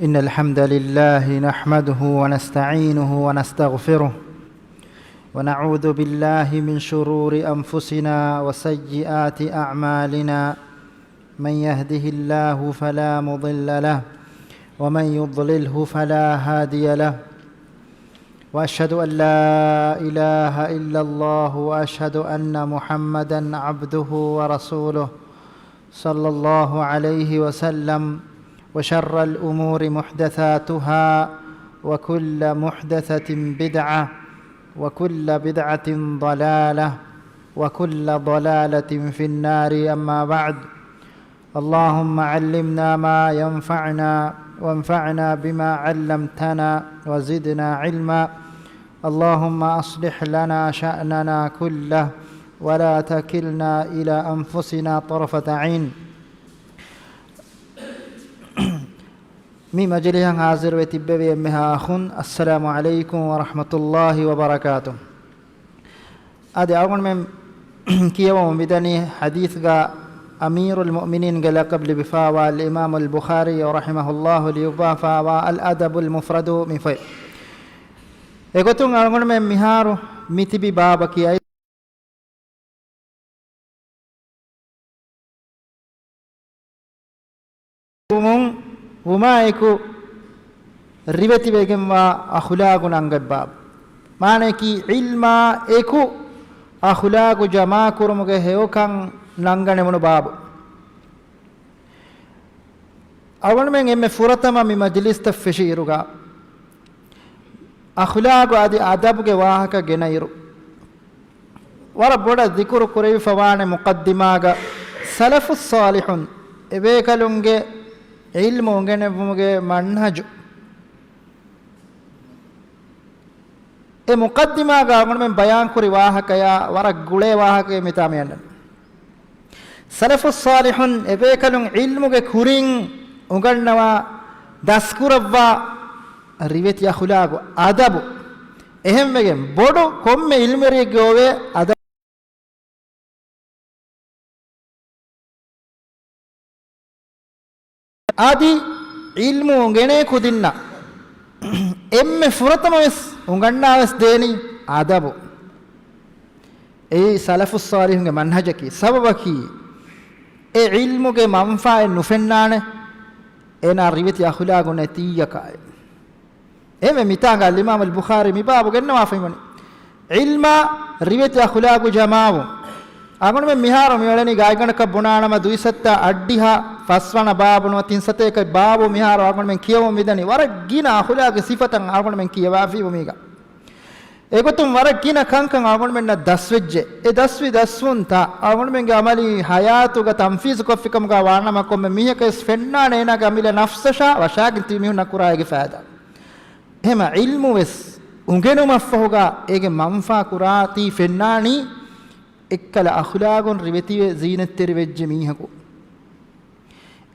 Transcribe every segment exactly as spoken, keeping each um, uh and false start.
إن الحمد لله نحمده ونستعينه ونستغفره، ونعوذ بالله من شرور أنفسنا وسيئات أعمالنا. من يهده الله فلا مضل له، ومن يضلله فلا هادي له. وأشهد أن لا إله إلا الله، وأشهد أن محمدا عبده ورسوله، صلى الله عليه وسلم. وشر الأمور محدثاتها، وكل محدثة بدعة، وكل بدعة ضلالة، وكل ضلالة في النار. أما بعد، اللهم علمنا ما ينفعنا، وانفعنا بما علمتنا، وزدنا علما. اللهم أصلح لنا شأننا كله، ولا تكلنا إلى أنفسنا طرفة عين. މި މަޖިލިހަށް ހާޒިރުވެ ތިއްބެވި އެންމެހާ އަޚުން، އައްސަލާމު ޢަލައިކުމް ވަރަޙްމަތުﷲި ވަބަރަކާތު. އަދި އަޅުގަނޑުމެން ކިޔަވަމުން މިދަނީ ޙަދީޘްގަ އަމީރުލް މުއުމިނީންގެ ލަޤަބް ލިބިފާވާ އަލްއިމާމުލް ބުޚާރީ ރަޙިމަހުﷲ ލިޔުއްވާފާވާ އަލް އަދަބުލް މުފްރަދު މި ފޮތް. އެގޮތުން އަޅުގަނޑުމެން މިހާރު މިތިބި ބާބަކީ އައި ވުމާއެކު ރިވެތިވެގެންވާ އަޚުލާގު ނަންގަތް ބާބު. މާނަޔަކީ ޢިލްމާ އެކު އަޚުލާގު ޖަމާކުރުމުގެ ހެޔޮކަން ނަންގަނެވުނު ބާބު. އަޅުގަނޑުމެން އެންމެ ފުރަތަމަ މި މަޖިލިސްތައް ފެށިއިރުގަ، އަޚުލާގު އަދި އަދަބުގެ ވާހަކަ ގެނައިރު، ވަރަށް ބޮޑަށް ޛިކުރު ކުރެވިފަވާނެ މުޤައްދިމާގަ، ސަލަފުއް ޞާލިޙުން އެބޭކަލުންގެ ޢިލްމު އުނގެނެއްވުމުގެ މަންހަޖު، އެ މުޤައްދިމާގަ އަޅުގަނޑުމެން ބަޔާންކުރި ވާހަކަޔާ ވަރަށް ގުޅޭ ވާހަކައެއް މިތާ މިއަންނަނީ. ސަލަފުއް ޞާލިޙުން އެބޭކަލުން ޢިލްމުގެ ކުރިން އުނގަންނަވާ، ދަސްކުރައްވާ ރިވެތި އަޚުލާގު، އަދަބު. އެހެންވެގެން ބޮޑު ކޮންމެ ޢިލްމުވެރިއެއްގެ އޮވޭ އަދަބު. އަދި ޢިލްމު އުނގެނޭ ކުދިންނަށް އެންމެ ފުރަތަމަވެސް އުނގަންނާވެސް ދޭނީ އަދަބު. އެއީ ސަލަފުއް ޞާލިޙުންގެ މަންހަޖަކީ. ސަބަބަކީ، އެ ޢިލްމުގެ މަންފާއެއް ނުފެންނާނެ، އޭނާ ރިވެތި އަޚުލާގު ނެތިއްޔަކާއެއް. އެހެންވެ، މިތާނގަ އަލްއިމާމު އަލް ބުޚާރީ މި ބާބު ގެންނަވާފައިވަނީ، ޢިލްމާ ރިވެތި އަޚުލާގު ޖަމާވުން. އަޅުގަނޑުމެން މިހާރު މިއުޅެނީ ގާތްގަނޑަކަށް ބުނާނަމަ، ދުއިސައްތަ އަށްޑިހަ ފަސްވަނަ ބާބު ނުވަ ތިންސަތޭކަ ބާބު މިހާރު އަޅުގަނޑުމެން ކިޔަވަމުން މިދަނީ. ވަރަށް ގިނަ އަޚުލާގު ސިފަތައް އަޅުގަނޑުމެން ކިޔަވާފީވުމީގަ. އެގޮތުން ވަރަށް ގިނަ ކަންކަން އަޅުގަނޑުމެންނަށް ދަސްވެއްޖެ. އެ ދަސްވި ދަސްވުންތައް އަޅުގަނޑުމެންގެ އަމަލީ ޙަޔާތުގަ ތަންފީޒު ކޮށްފިކަމުގަ ވާނަމަ، ކޮންމެ މީހަކަށް ވެސް ފެންނާނެ އޭނާގެ އަމިއްލަ ނަފްސަށާ ވަށާގެން ތިބި މީހުންނަށް ކުރާ އޭގެ ފައިދާ. އެހެމަ ޢިލްމު ވެސް އުނގެނުމަށްފަހުގަ އޭގެ މަންފާ ކުރާތީ ފެންނާނީ އެއްކަލަ އަޚުލާގުން ރިވެތިވެ ޒީނަތްތެރިވެއްޖެ މީހަކު.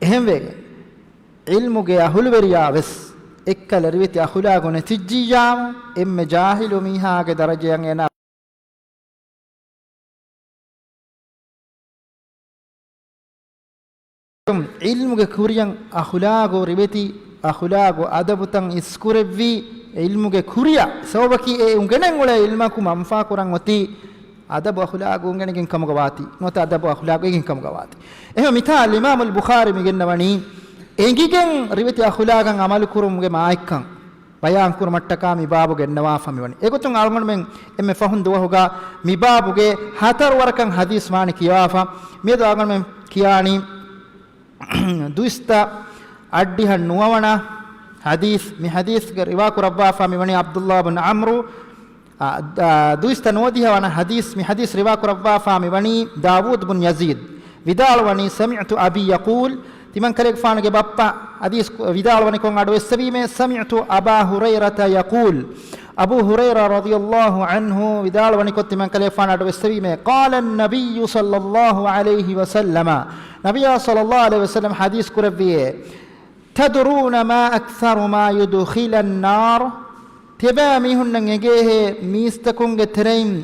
އެހެންވެގެން، ޢިލްމުގެ އަހުލުވެރިޔާ ވެސް އެއްކަލަ ރިވެތި އަޚުލާގު ނެތިއްޖިއްޔާމު، އެންމެ ޖާހިލު މީހާގެ ދަރަޖަޔަށް އޭނާ ޢިލްމުގެ ކުރިޔަށް އަޚުލާގު ރިވެތި އަޚުލާގު އަދަބުތައް އިސްކުރެއްވީ، ޢިލްމުގެ ކުރިއަށް ސަބަބަކީ އެ އުނގެނެން އުޅޭ ޢިލްމަކު މަންފާ ކުރަން އޮތީ، އަދަބު އަޚުލާގު އުނގެނިގެން ކަމުގަ ވާތީ، ނުވަތަ އަދަބު އަޚުލާގު އެނގެން ކަމުގަ ވާތީ. އެހެން މިތާ އަލްއިމާމު އަލް ބުޚާރީ މިގެންނަވަނީ، އެނގިގެން ރިވެތި އަޚުލާގަށް އަމަލު ކުރުމުގެ މާތްކަން ބަޔާން ކުރުމަށްޓަކާ މި ބާބު ގެންނަވާފަ މިވަނީ. އެގޮތުން އަޅުގަނޑުމެން އެންމެ ފަހުން ދުވަހުގަ މި ބާބުގެ ހަތަރު ވަރަކަށް ޙަދީޘް މާނަ ކިޔަވާފަ. މިއަދު އަޅުގަނޑުމެން ކިޔާނީ ދުއިސައްތަ އަށްޑިހަ ނުވަވަނަ ޙަދީޘް. މި ޙަދީޘްގެ ރިވާ ކުރައްވާފަ މިވަނީ ޢަބްދުﷲ ބިން ޢަމްރު، އާ، ދ-، ދުއިސައްތަ ނުވަދިހަ ވަނަ ޙަދީޘް. މި ޙަދީޘް ރިވާ ކުރައްވާފަ މިވަނީ ދާވޫދު ބިން ޔަޒީދު. ވިދާޅުވަނީ، سمعت أبي يقول، ތިމަންކަލޭގެފާނުގެ ބައްޕަ ޙަދީޘް ކު-، ވިދާޅުވަނި ކޮން އަޑު އެއްސެވީމޭ، سمعت أبا هريرة يقول، އަބޫ ހުރައިރާ رضي الله عنه ވިދާޅުވަނިކޮށް ތިމަންކަލޭގެފާނު އަޑު އެއްސެވީމޭ، قال النبي صلى الله عليه وسلم، ނަބިއްޔާ صلى الله عليه وسلم ޙަދީޘް ކުރެއްވިއޭ، تدرون ما أكثر ما يدخل النار؟ ތިބާ މީހުންނަށް އެނގޭހޭ މީސްތަކުންގެ ތެރެއިން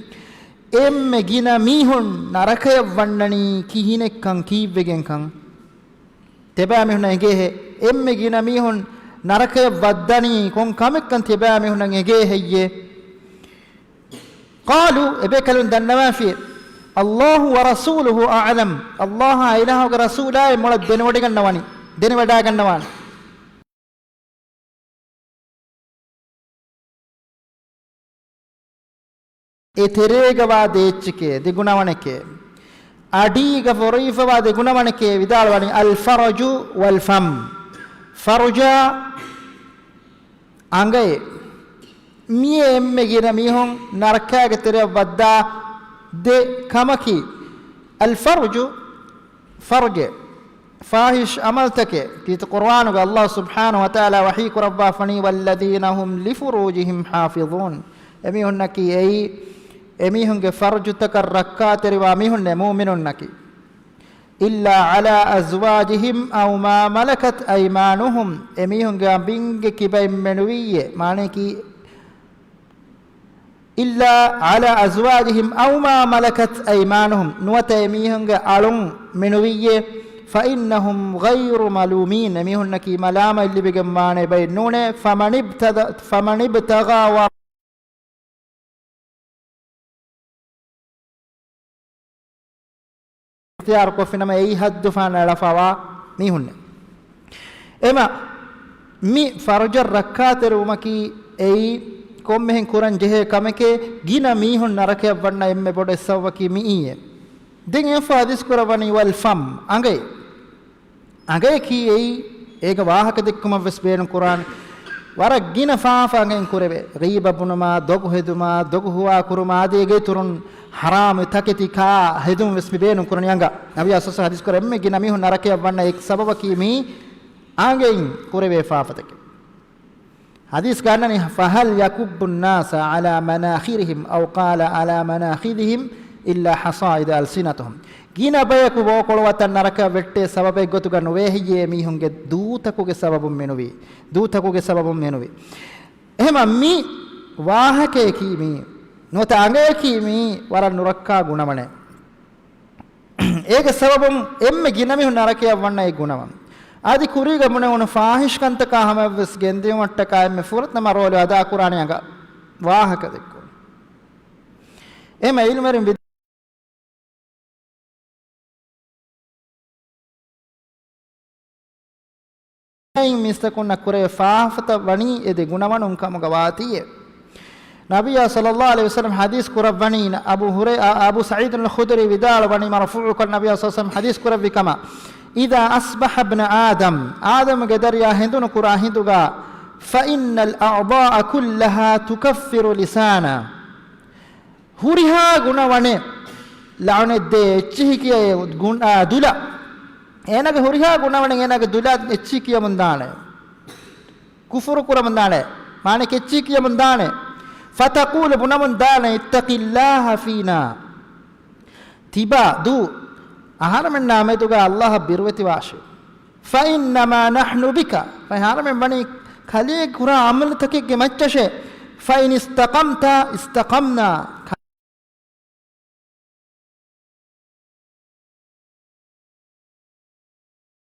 އެންމެ ގިނަ މީހުން ނަރަކަޔަށް ވަންނަނީ ކިހިނެއްކަން، ކީއްވެގެންކަން؟ ތިބާ މީހުންނަށް އެނގޭހޭ އެންމެ ގިނަ މީހުން ނަރަކަޔަށް ވައްދަނީ ކޮން ކަމެއްކަން ތިޔަބައިމީހުންނަށް އެނގޭ ހެއްޔޭ؟ ޤާލޫ، އެބޭކަލުން ދަންނަވާފި، ﷲ ވަރަސޫލުހޫ އަޢްލަމް، ﷲ އާ އިލާހުގެ ރަސޫލާއޭ މޮޅަށް ދެނެވޮޑިގަންނަވަނީ، ދެނެވަޑާގަންނަވާނެ. އެ ތެރޭގަވާ ދޭއްޗެކޭ، ދެ ގުނަވަނެކޭ. އަޑީގަ ފޮރުވިފަވާ ދެ ގުނަވަނެކޭ ވިދާޅުވަނީ، އަލް ފަރްޖު ވަލް ފަމް. ފަރުޖާ އަނގައޭ. މިއޭ އެންމެ ގިނަ މީހުން ނަރަކާގެ ތެރެއަށް ވައްދާ ދެ ކަމަކީ، އަލް ފަރްޖު، ފަރްޖެއް، ފާޙިޝް ޢަމަލުތަކެއް. ކީރިތި ޤުރުއާނުގަ ﷲ ސުބްޙާނަހޫ ވަތަޢާލާ ވަޙީ ކުރައްވާފަނީ، وَالَّذِينَ هُمْ لِفُرُوجِهِمْ حَافِظُونَ. އެމީހުންނަކީ އެއީ، އެމީހުންގެ ފަރްޖުތަކަށް ރައްކާތެރިވާ މީހުންނޭ، މުއުމިނުންނަކީ. إِلَّا عَلَىٰ أَزْوَاجِهِمْ أَوْ مَا مَلَكَتْ أَيْمَانُهُمْ، އެމީހުންގެ އަނބިންގެ ކިބައިން މެނުވިއްޔޭ، މާނަޔަކީ، إِلَّا عَلَىٰ أَزْوَاجِهِمْ أَوْ مَا مَلَكَتْ أَيْمَانُهُمْ، ނުވަތަ އެމީހުންގެ އަޅުން މެނުވިއްޔޭ، فَإِنَّهُمْ غَيْرُ مَلُومِينَ، އެމީހުންނަކީ މަލާމަތް ލިބިގެން ވާނެ ބައެއް ނޫނޭ، فَمَنِ ابْتَغَىٰ، فَمَنِ ابْتَغَىٰ ورَاءَ އިޚްތިޔާރު ކޮށްފިނަމަ އެއީ ހައްދުފަހަނަ އެޅަފަވާ މީހުންނެއް. އެމަ މި ފަރުޖަށް ރައްކާތެރިވުމަކީ އެއީ ކޮންމެހެން ކުރަން ޖެހޭ ކަމެކޭ، ގިނަ މީހުން ނަރަކަޔަށް ވަންނަ އެންމެ ބޮޑު އެއް ސަބަބަކީ މިއީއޭ. ދެން އެއަށްފަހު ޙަދީޘް ކުރައްވަނީ ވަލް ފަމް، އަނގައޭ. އަނގަޔަކީ އެއީ، އޭގެ ވާހަކަ ދެއްކުމަށް ވެސް ބޭނުން ކުރާނެ. ވަރަށް ގިނަ ފާފަ އަނގައިން ކުރެވޭ. ޣީބަ ބުނުމާ، ދޮގު ހެދުމާ، ދޮގު ހުވާ ކުރުމާ އަދި އޭގެ އިތުރުން ޙަރާމު ތަކެތި ކާ ހެދުން ވެސް މި ބޭނުން ކުރަނީ އަނގަ. ނަބިއްޔާ ޞައްލައްލާހު ޢަލައިހި ވަސައްލަމަ ޙަދީޘް ކުރޭ، އެންމެ ގިނަ މީހުން ނަރަކަޔަށް ވަންނަ އެއް ސަބަބަކީ މީ އަނގައިން ކުރެވޭ ފާފަތަކެއް. ޙަދީޘްގަ އަންނަނީ، فَهَلْ يَكُبُّ النَّاسَ عَلَىٰ مَنَاخِرِهِمْ أَوْ قَالَ عَلَىٰ مَنَاخِذِهِمْ إِلَّا حَصَائِدُ أَلْسِنَتِهِمْ. ގިނަ ބަޔަކު ބޯކޮޅު ވަތަށް ނަރަކަޔަށް ވެއްޓޭ ސަބަބެއް ގޮތުގަ ނުވޭ ހެއްޔޭ މީހުންގެ ދޫތަކުގެ ސަބަބުން މެނުވީ. ދޫތަކުގެ ސަބަބުން މެނުވީ. އެހެމަ މި ވާހަކަޔަކީ މީ. ނުވަތަ އަނގަޔަކީ މީ ވަރަށް ނުރައްކާ ގުނަވަނެއް. އޭގެ ސަބަބުން އެންމެ ގިނަ މީހުން ނަރަކަޔަށް ވަންނަ އެއް ގުނަވަން. އަދި ކުރީގަ ބުނެވުނު ފާޙިޝް ކަންތަކާ ހަމަޔަށްވެސް ގެންދިއުމަށްޓަކާ އެންމެ ފުރަތަމަ ރޯލު އަދާކުރާނީ އަނގަ. ވާހަކަ ދެއްކުން. އެހެމަ ޢިލްމުވެރިން ވި-، މީސްތަކުންނަށް ކުރެވޭ ފާފަތައް ވަނީ އެ ދެ ގުނަވަނުން ކަމުގަ ވާތީއޭ. ނަބިއްޔާ ޞައްލައްލާހު ޢަލައިހި ވަސައްލަމަ ޙަދީޘް ކުރައްވަނީ، އަބޫ ހުރައި-، އަ-، އަބޫ ސަޢީދުލް ޚުދުރީ ވިދާޅުވަނީ މަރުފޫޢުކޮށް ނަބިއްޔާ ޞައްލައްލާހު ޢަލައިހި ވަސައްލަމަ ޙަދީޘް ކުރެއްވި ކަމަށް، إِذَا أَصْبَحَ ابْنُ آدَمَ، އާދަމުގެ ދަރިޔާ ހެނދުނު ކުރާ ހިނދުގަ، فَإِنَّ الْأَعْضَاءَ كُلَّهَا تُكَفِّرُ لِسَانَهُ. ހުރިހާ ގުނަވަނެއް، ލަޢުނަތްދޭ އެއްޗިހި ކިޔޭ ގުން-، އާ، ދުލަށް. އޭނާގެ ހުރިހާ ގުނަވަނެއް އޭނާގެ ދުލަށް އެއްޗިހި ކިޔަމުން ދާނެ. ކުފުރު ކުރަމުން ދާނެ. މާނަ އެއްޗިހި ކިޔަމުން ދާނެ. فَتَقُولُ، ބުނަމުން ދާނެ، اتَّقِ اللَّهَ فِينَا. ތިބާ، ދޫ، އަހަރެމެންނާ މެދުގަ ﷲ އަށް ބިރުވެތިވާށޭ. فَإِنَّمَا نَحْنُ بِكَ، ފަހެ އަހަރެމެން ވަނީ ކަލޭ ކުރާ ޢަމަލުތަކެއްގެ މައްޗަށޭ. فَإِنِ اسْتَقَمْتَ اسْتَقَمْنَا،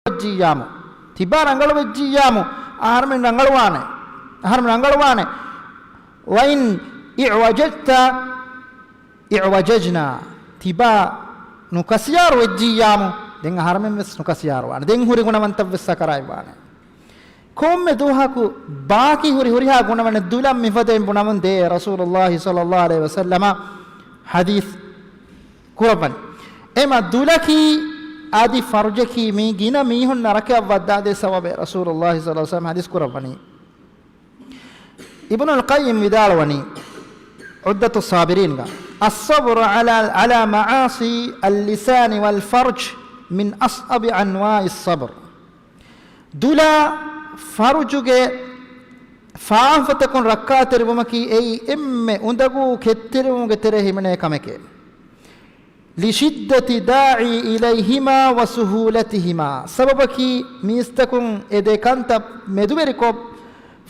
ވެއްޖިއްޔާމު، ތިބާ ރަނގަޅު ވެއްޖިއްޔާމު، އަހަރެމެން ރަނގަޅުވާނެ. އަހަރެމެން ރަނގަޅުވާނެ. وَإِنْ اعْوَجَجْتَ اعْوَجَجْنَا، ތިބާ ނުކަސިޔާރު ވެއްޖިއްޔާމު، ދެން އަހަރެމެން ވެސް ނުކަސިޔާރުވާނެ. ދެން ހުރި ގުނަވަންތައް ވެސް ސަކަރާތްވާނެ. ކޮންމެ ދުވަހަކު ބާކީ ހުރި ހުރިހާ ގުނަވަނެއް ދުލަށް މިފަދައިން ބުނަމުން ދޭ، ރަސޫލުﷲ ޞައްލައްލާހު ޢަލައިހި ވަސައްލަމަ ޙަދީޘް ކުރައްވަނީ. އެމަ ދުލަކީ އަދި ފަރުޖަކީ މީ ގިނަ މީހުން ނަރަކަޔަށް ވައްދާދޭ ސަބަބެއް، ރަސޫލުﷲ ޞައްލައްލާހު ޢަލައިހި ވަސައްލަމަ ޙަދީޘް ކުރައްވަނީ. އިބްނުލް ޤައްޔިމް ވިދާޅުވަނީ، ޢުއްދަތުއް ޞާބިރީންގަ، الصبر على، على معاصي اللسان والفرج من أصعب أنواع الصبر. ދުލާ ފަރުޖުގެ ފާފަތަކުން ރައްކާތެރިވުމަކީ އެއީ އެންމެ އުނދަގޫ ކެތްތެރިވުމުގެ ތެރޭ ހިމެނޭ ކަމެކޭ. لشدة الداعي إليهما وسهولتهما، ސަބަބަކީ މީސްތަކުން އެ ދެ ކަންތައް މެދުވެރިކޮށް،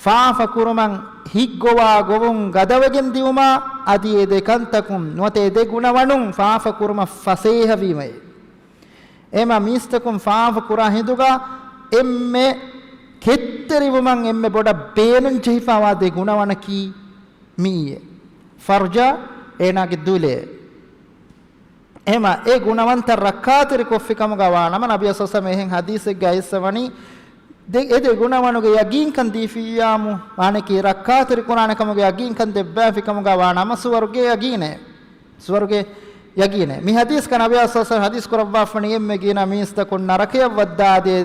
ފާފަ ކުރުމަށް ހިތްގޮވާ ގޮވުން ގަދަވެގެން ދިއުމާ، އަދި އެ ދެ ކަންތަކުން ނުވަތަ އެ ދެ ގުނަވަނުން ފާފަ ކުރުމަށް ފަސޭހަވީމައޭ. އެމަ މީސްތަކުން ފާފަ ކުރާ ހިނދުގަ އެންމެ ކެތްތެރިވުމަށް އެންމެ ބޮޑަށް ބޭނުން ޖެހިފަވާ ދެ ގުނަވަނަކީ މިއީ. ފަރްޖާ، އޭނާގެ ދުލޭ. އެހެމަ އެ ގުނަވަންތައް ރައްކާތެރި ކޮށްފި ކަމުގަ ވާނަމަ، ނަބި ސައްސަމ އެހެން ޙަދީޘެއްގަ އައިސްވަނީ، ދެ، އެ ދެ ގުނަވަނުގެ ޔަގީންކަން ދީފިއްޔާމު، އާނެކީ ރައްކާތެރި ކުރާނެ ކަމުގެ ޔަގީންކަން ދެއްވާފި ކަމުގަ ވާނަމަ ސުވަރުގެ ޔަގީނޭ. ސުވަރުގެ ޔަގީނޭ. މި ޙަދީޘްގަ ނަބި ސައްސަމ ޙަދީޘް ކުރައްވާފަނީ އެންމެ ގިނަ މީސްތަކުން ނަރަކަޔަށް ވައްދާދޭ،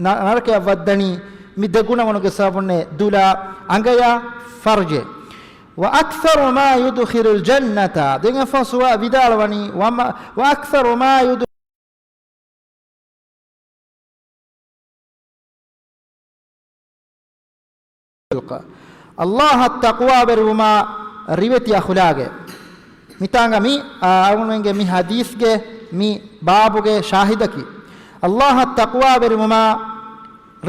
ނަ، ނަރަކަޔަށް ވައްދަނީ މި ދެ ގުނަވަނުގެ ސަބަބުންނޭ، ދުލާ، އަނގަޔާ، ފަރްޖޭ. وأكثر ما يدخل الجنة، ދެން އެފަސް ވިދާޅުވަނީ، وما، وأكثر ما يدخل، ﷲ އަށް ތަޤްވާވެރިވުމާ ރިވެތި އަޚުލާގެ. މިތާނގަ މި، އާ، އަޅުގަނޑުމެންގެ މި ޙަދީޘްގެ މި ބާބުގެ ޝާހިދަކީ، ﷲ އަށް ތަޤްވާވެރިވުމާ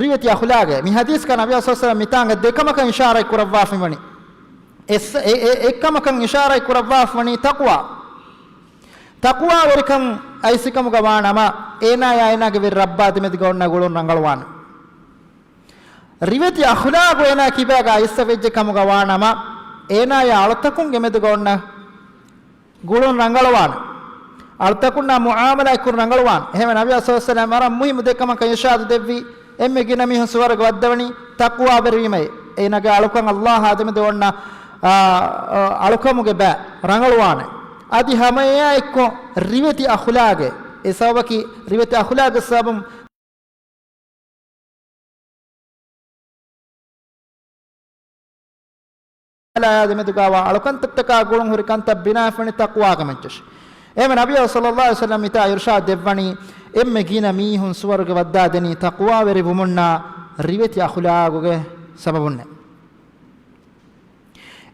ރިވެތި އަޚުލާގެ. މި ޙަދީޘްގަ ނަބި ސައްސަމ މިތާނގަ ދެކަމަކަށް އިޝާރަތް ކުރައްވާފައިވަނީ. އެއް، އެ، އެ، އެއްކަމަކަށް އިޝާރަތް ކުރައްވާފައިވަނީ ތަޤްވާ. ތަޤްވާވެރިކަން އައިސިކަމުގަ ވާނަމަ، އޭނާޔާ އޭނާގެ ވެރި ރައްބާ ދެމެދުގަ އޮންނަ ގުޅުން ރަނގަޅުވާނެ. ރިވެތި އަޚުލާގު އޭނާ ކިބާގަ އައިސް ވެއްޖެ ކަމުގަ ވާނަމަ، އޭނާޔާ އަޅުތަކުންގެ މެދުގަ އޮންނަ ގުޅުން ރަނގަޅުވާނެ. އަޅުތަކުންނާ މުޢާމަލާތް ކުރުން ރަނގަޅުވާނެ. އެހެންވެ، ނަބި ސައްސަމ ވަރަށް މުހިއްމު ދެ ކަމަކަށް އިރްޝާދު ދެއްވި، އެންމެ ގިނަ މީހުން ސުވަރުގެ ވައްދަވަނީ ތަޤްވާވެރިވީމައި. އޭނާގެ އަޅުކަން ﷲ އާ ދެމެދު އޮންނަ، އާ، އާ، އަޅުކަމުގެ ބައި ރަނގަޅުވާނެ. އަދި ހަމައެއާ އެއްކޮށް ރިވެތި އަޚުލާގެ، އެ ސަބަބަކީ ރިވެތި އަޚުލާގެ ސަބަބުން އާލާ ދެމެދުގަ ވާ އަޅުކަންތައްތަކާ ގުޅުން ހުރި ކަންތައް ބިނާވެފަނި ތަޤްވާގެ މައްޗަށް. އެހެންވެ، ނަބިއްޔާ ޞައްލައްލާހު ޢަލައިހި ވަސައްލަމް މިތާ އިރްޝާދު ދެއްވަނީ، އެންމެ ގިނަ މީހުން ސުވަރުގެ ވައްދާދެނީ ތަޤްވާވެރިވުމުންނާ ރިވެތި އަޚުލާގުގެ ސަބަބުންނޭ.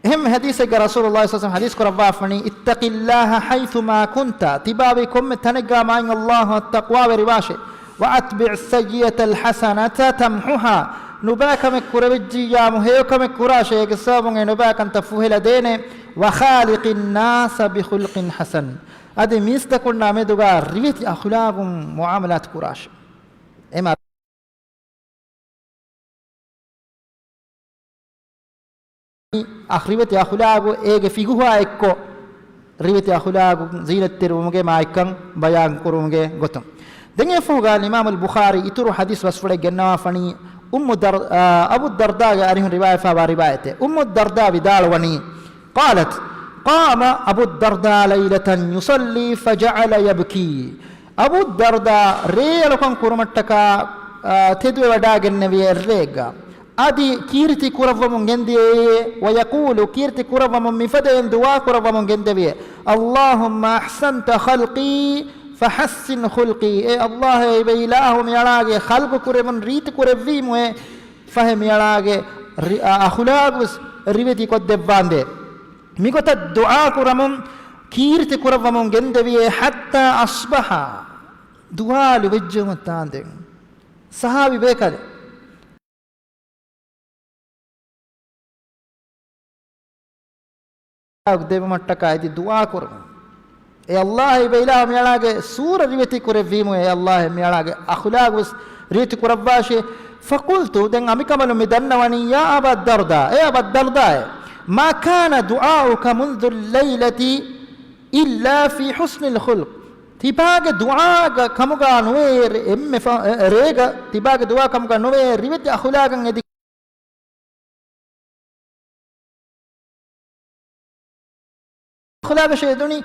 އެހެން ޙަދީޘެއްގަ ރަސޫލުﷲ ޞައްލައްލާހު ޢަލައިހި ވަސައްލަމް ޙަދީޘް ކުރައްވާފަނީ، اتق الله حيثما كنت، ތިބާވީ ކޮންމެ ތަނެއްގަ މާތް ﷲ އަށް ތަޤްވާވެރިވާށޭ. وأتبع السيئة الحسنة تمحها، ނުބައިކަމެއް ކުރެވިއްޖިއްޔާމު ހެޔޮކަމެއް ކުރާށޭ، އޭގެ ސަބަބުން އެ ނުބައިކަންތައް ފުހެލަދޭނެ. وخالق الناس بخلق حسن، އަދި މީސްތަކުންނާ މެދުގަ ރިވެތި އަޚުލާގުން މުޢާމަލާތު ކުރާށޭ. އެމަ އަޚް، ރިވެތި އަޚުލާގު އޭގެ ފިގުހާ އެއްކޮށް، ރިވެތި އަޚުލާގު ޒީނަތްތެރިވުމުގެ މާތްކަން ބަޔާން ކުރުމުގެ ގޮތުން. ދެން އެފަހުގަ އިމާމުލް ބުޚާރީ އިތުރު ޙަދީޘް ބަސްފުޅެއް ގެންނަވާފަނީ، އުއްމު ދަރް-، އާ، އަބު ދަރްދާގެ އަރިހުން ރިވާޔަތްވާ ރިވާޔަތެއް. އުއްމު ދަރްދާ ވިދާޅުވަނީ، قالت، قام أبو الدرداء ليلة يصلي فجعل يبكي. އަބޫ ދަރްދާ ރޭ އަޅުކަން ކުރުމަށްޓަކާ، އާ، ތެދުވެވަޑާގެންނެވި އެއްރެއެއްގަ. އަދި ކީރިތި ކުރައްވަމުން ގެންދިޔައޭ، ويقول، ކީރިތި ކުރައްވަމުން މިފަދައިން ދުޢާ ކުރައްވަމުން ގެންދެވިއޭ، اللهم أحسنت خلقي فحسن خلقي. އޭ ﷲ، އޭ އިލާހު، މިއަޅާގެ ޚަލްޤު ކުރެމުން ރީތި ކުރެއްވީމުއޭ، ފަހެ މިއަޅާގެ ރި-، އަ-، އަޚުލާގުވެސް ރިވެތި ކޮށްދެއްވާނދޭ. މިގޮތަށް ދުޢާ ކުރަމުން ކީރިތި ކުރައްވަމުން ގެންދެވިއޭ، حتى أصبح، ދުވާލު ވެއްޖެއުމަށް ތާނދެން. ސަހާވީ ބޭކަލެއް. ދެވުމަށްޓަކާ އެދި ދުޢާ ކުރަމުން. އޭ ﷲ، އޭ އިލާހު، މިއަޅާގެ ސޫރަ ރިވެތި ކުރެއްވީމު، އޭ ﷲ، މިއަޅާގެ އަޚުލާގުވެސް ރިވެތި ކުރައްވާށޭ. فقلت، ދެން އަނބިކަނބަލުން މި ދަންނަވަނީ، يا أبا الدرداء، އޭ އަބައްދަރްދާއޭ، ما كان دعاؤك منذ الليلة إلا في حسن الخلق. ތިބާގެ ދުޢާގަ ކަމުގަ ނުވޭ އެންމެ ފަ-، އެ، ރޭގަ ތިބާގެ ދުޢާ ކަމުގަ ނުވޭ ރިވެތި އަޚުލާގަށް އެދި. އަޚުލާގަށޭ އެދުނީ،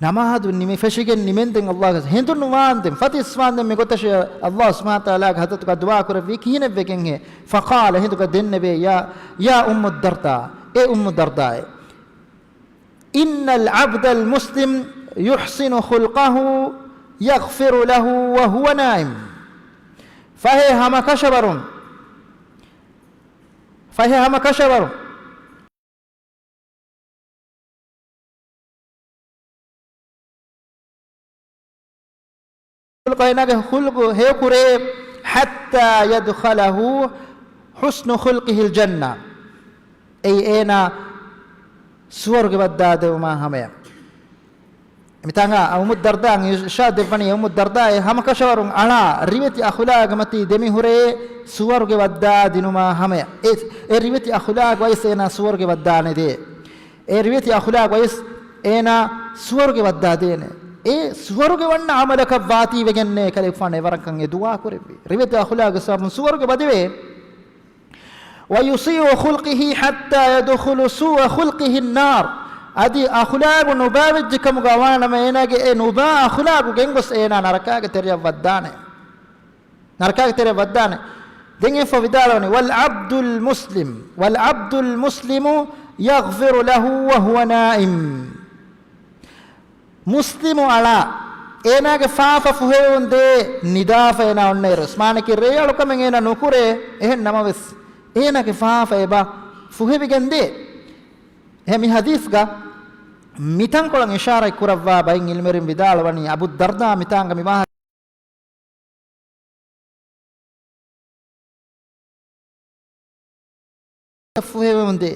ނަމާދު ނިމި ފެށިގެން ނިމެންދެން ﷲ ގެ ހެނދުނުވާންދެން، ފަތިސްވާންދެން މި ގޮތަށޭ ﷲ ސުބްޙާނަހޫ ވަތަޢާލާގެ ޙަޟްރަތުގަ ދުޢާ ކުރެއްވީ ކިހިނެއްވެގެންހޭ؟ فقال، ހިނދުގަ ދެންނެވޭ، يا، يا أم الدرداء، އޭ އުއްމު ދަރްދާއޭ، إن العبد المسلم يحسن خلقه يغفر له وهو نائم. ފަހެ ހަމަ ކަށަވަރުން، ފަހެ ހަމަ ކަށަވަރުން. އޭނާގެ ޚުލްޤު ހެޔޮކުރޭ، حتى يدخله حسن خلقه الجنة. އެއީ އޭނާ ސުވަރުގެ ވައްދާދެވުމާ ހަމަޔަށް. މިތާނގަ އުއްމުއްދަރްދާ އިރުޝާދު ދެއްވަނީ، އެ އުއްމުއްދަރްދާ އެ ހަމަކަށަވަރުން އަޅާ ރިވެތި އަޚުލާގު މަތީ ދެމިހުރޭ ސުވަރުގެ ވައްދާ ދިނުމާ ހަމަޔަށް. އެ، އެ ރިވެތި އަޚުލާގު އައިސް އޭނާ ސުވަރުގެ ވައްދާނެ ދޭ. އެ ރިވެތި އަޚުލާގު އައިސް އޭނާ ސުވަރުގެ ވައްދާ ދޭނެ. އެ ސުވަރުގެ ވަންނަ ޢަމަލަކަށް ވާތީ ވެގެންނޭ ކަލޭގެފާނު އެވަރަކަށް އެ ދުޢާ ކުރެއްވި. ރިވެތި އަޚުލާގު ސަބަބުން ސުވަރުގެ ވަދެވޭ. ويسيء خلقه حتى يدخل سوء خلقه النار. އަދި އަޚުލާގު ނުބާވެއްޖެކަމުގަ ވާނަމަ އޭނާގެ އެ ނުބާ އަޚުލާގު ގެންގޮސް އޭނާ ނަރަކާގެ ތެރެއަށް ވައްދާނެ. ނަރަކާގެ ތެރެއަށް ވައްދާނެ. ދެން އެފަ ވިދާޅުވަނީ، والعبد المسلم، والعبد المسلم يغفر له وهو نائم. މުސްލިމު އަޅާ، އޭނާގެ ފާފަ ފުހެވެމުން ދޭ ނިދާފަ އޭނާ އޮންނައިރު. މާނައަކީ ރޭއަޅުކަމެއް އޭނާ ނުކުރޭ، އެހެން ނަމަވެސް އޭނާގެ ފާފަ އެބަ ފުހެވިގެން ދޭ. އެހެން މި ޙަދީޘްގަ މިތަންކޮޅަށް އިޝާރަތް ކުރައްވާ ބައިން ޢިލްމުވެރިން ވިދާޅުވަނީ އަބޫ ދަރްދާ މިތާނގަ މި ވާހަކަ ފުހެވެމުންދޭ.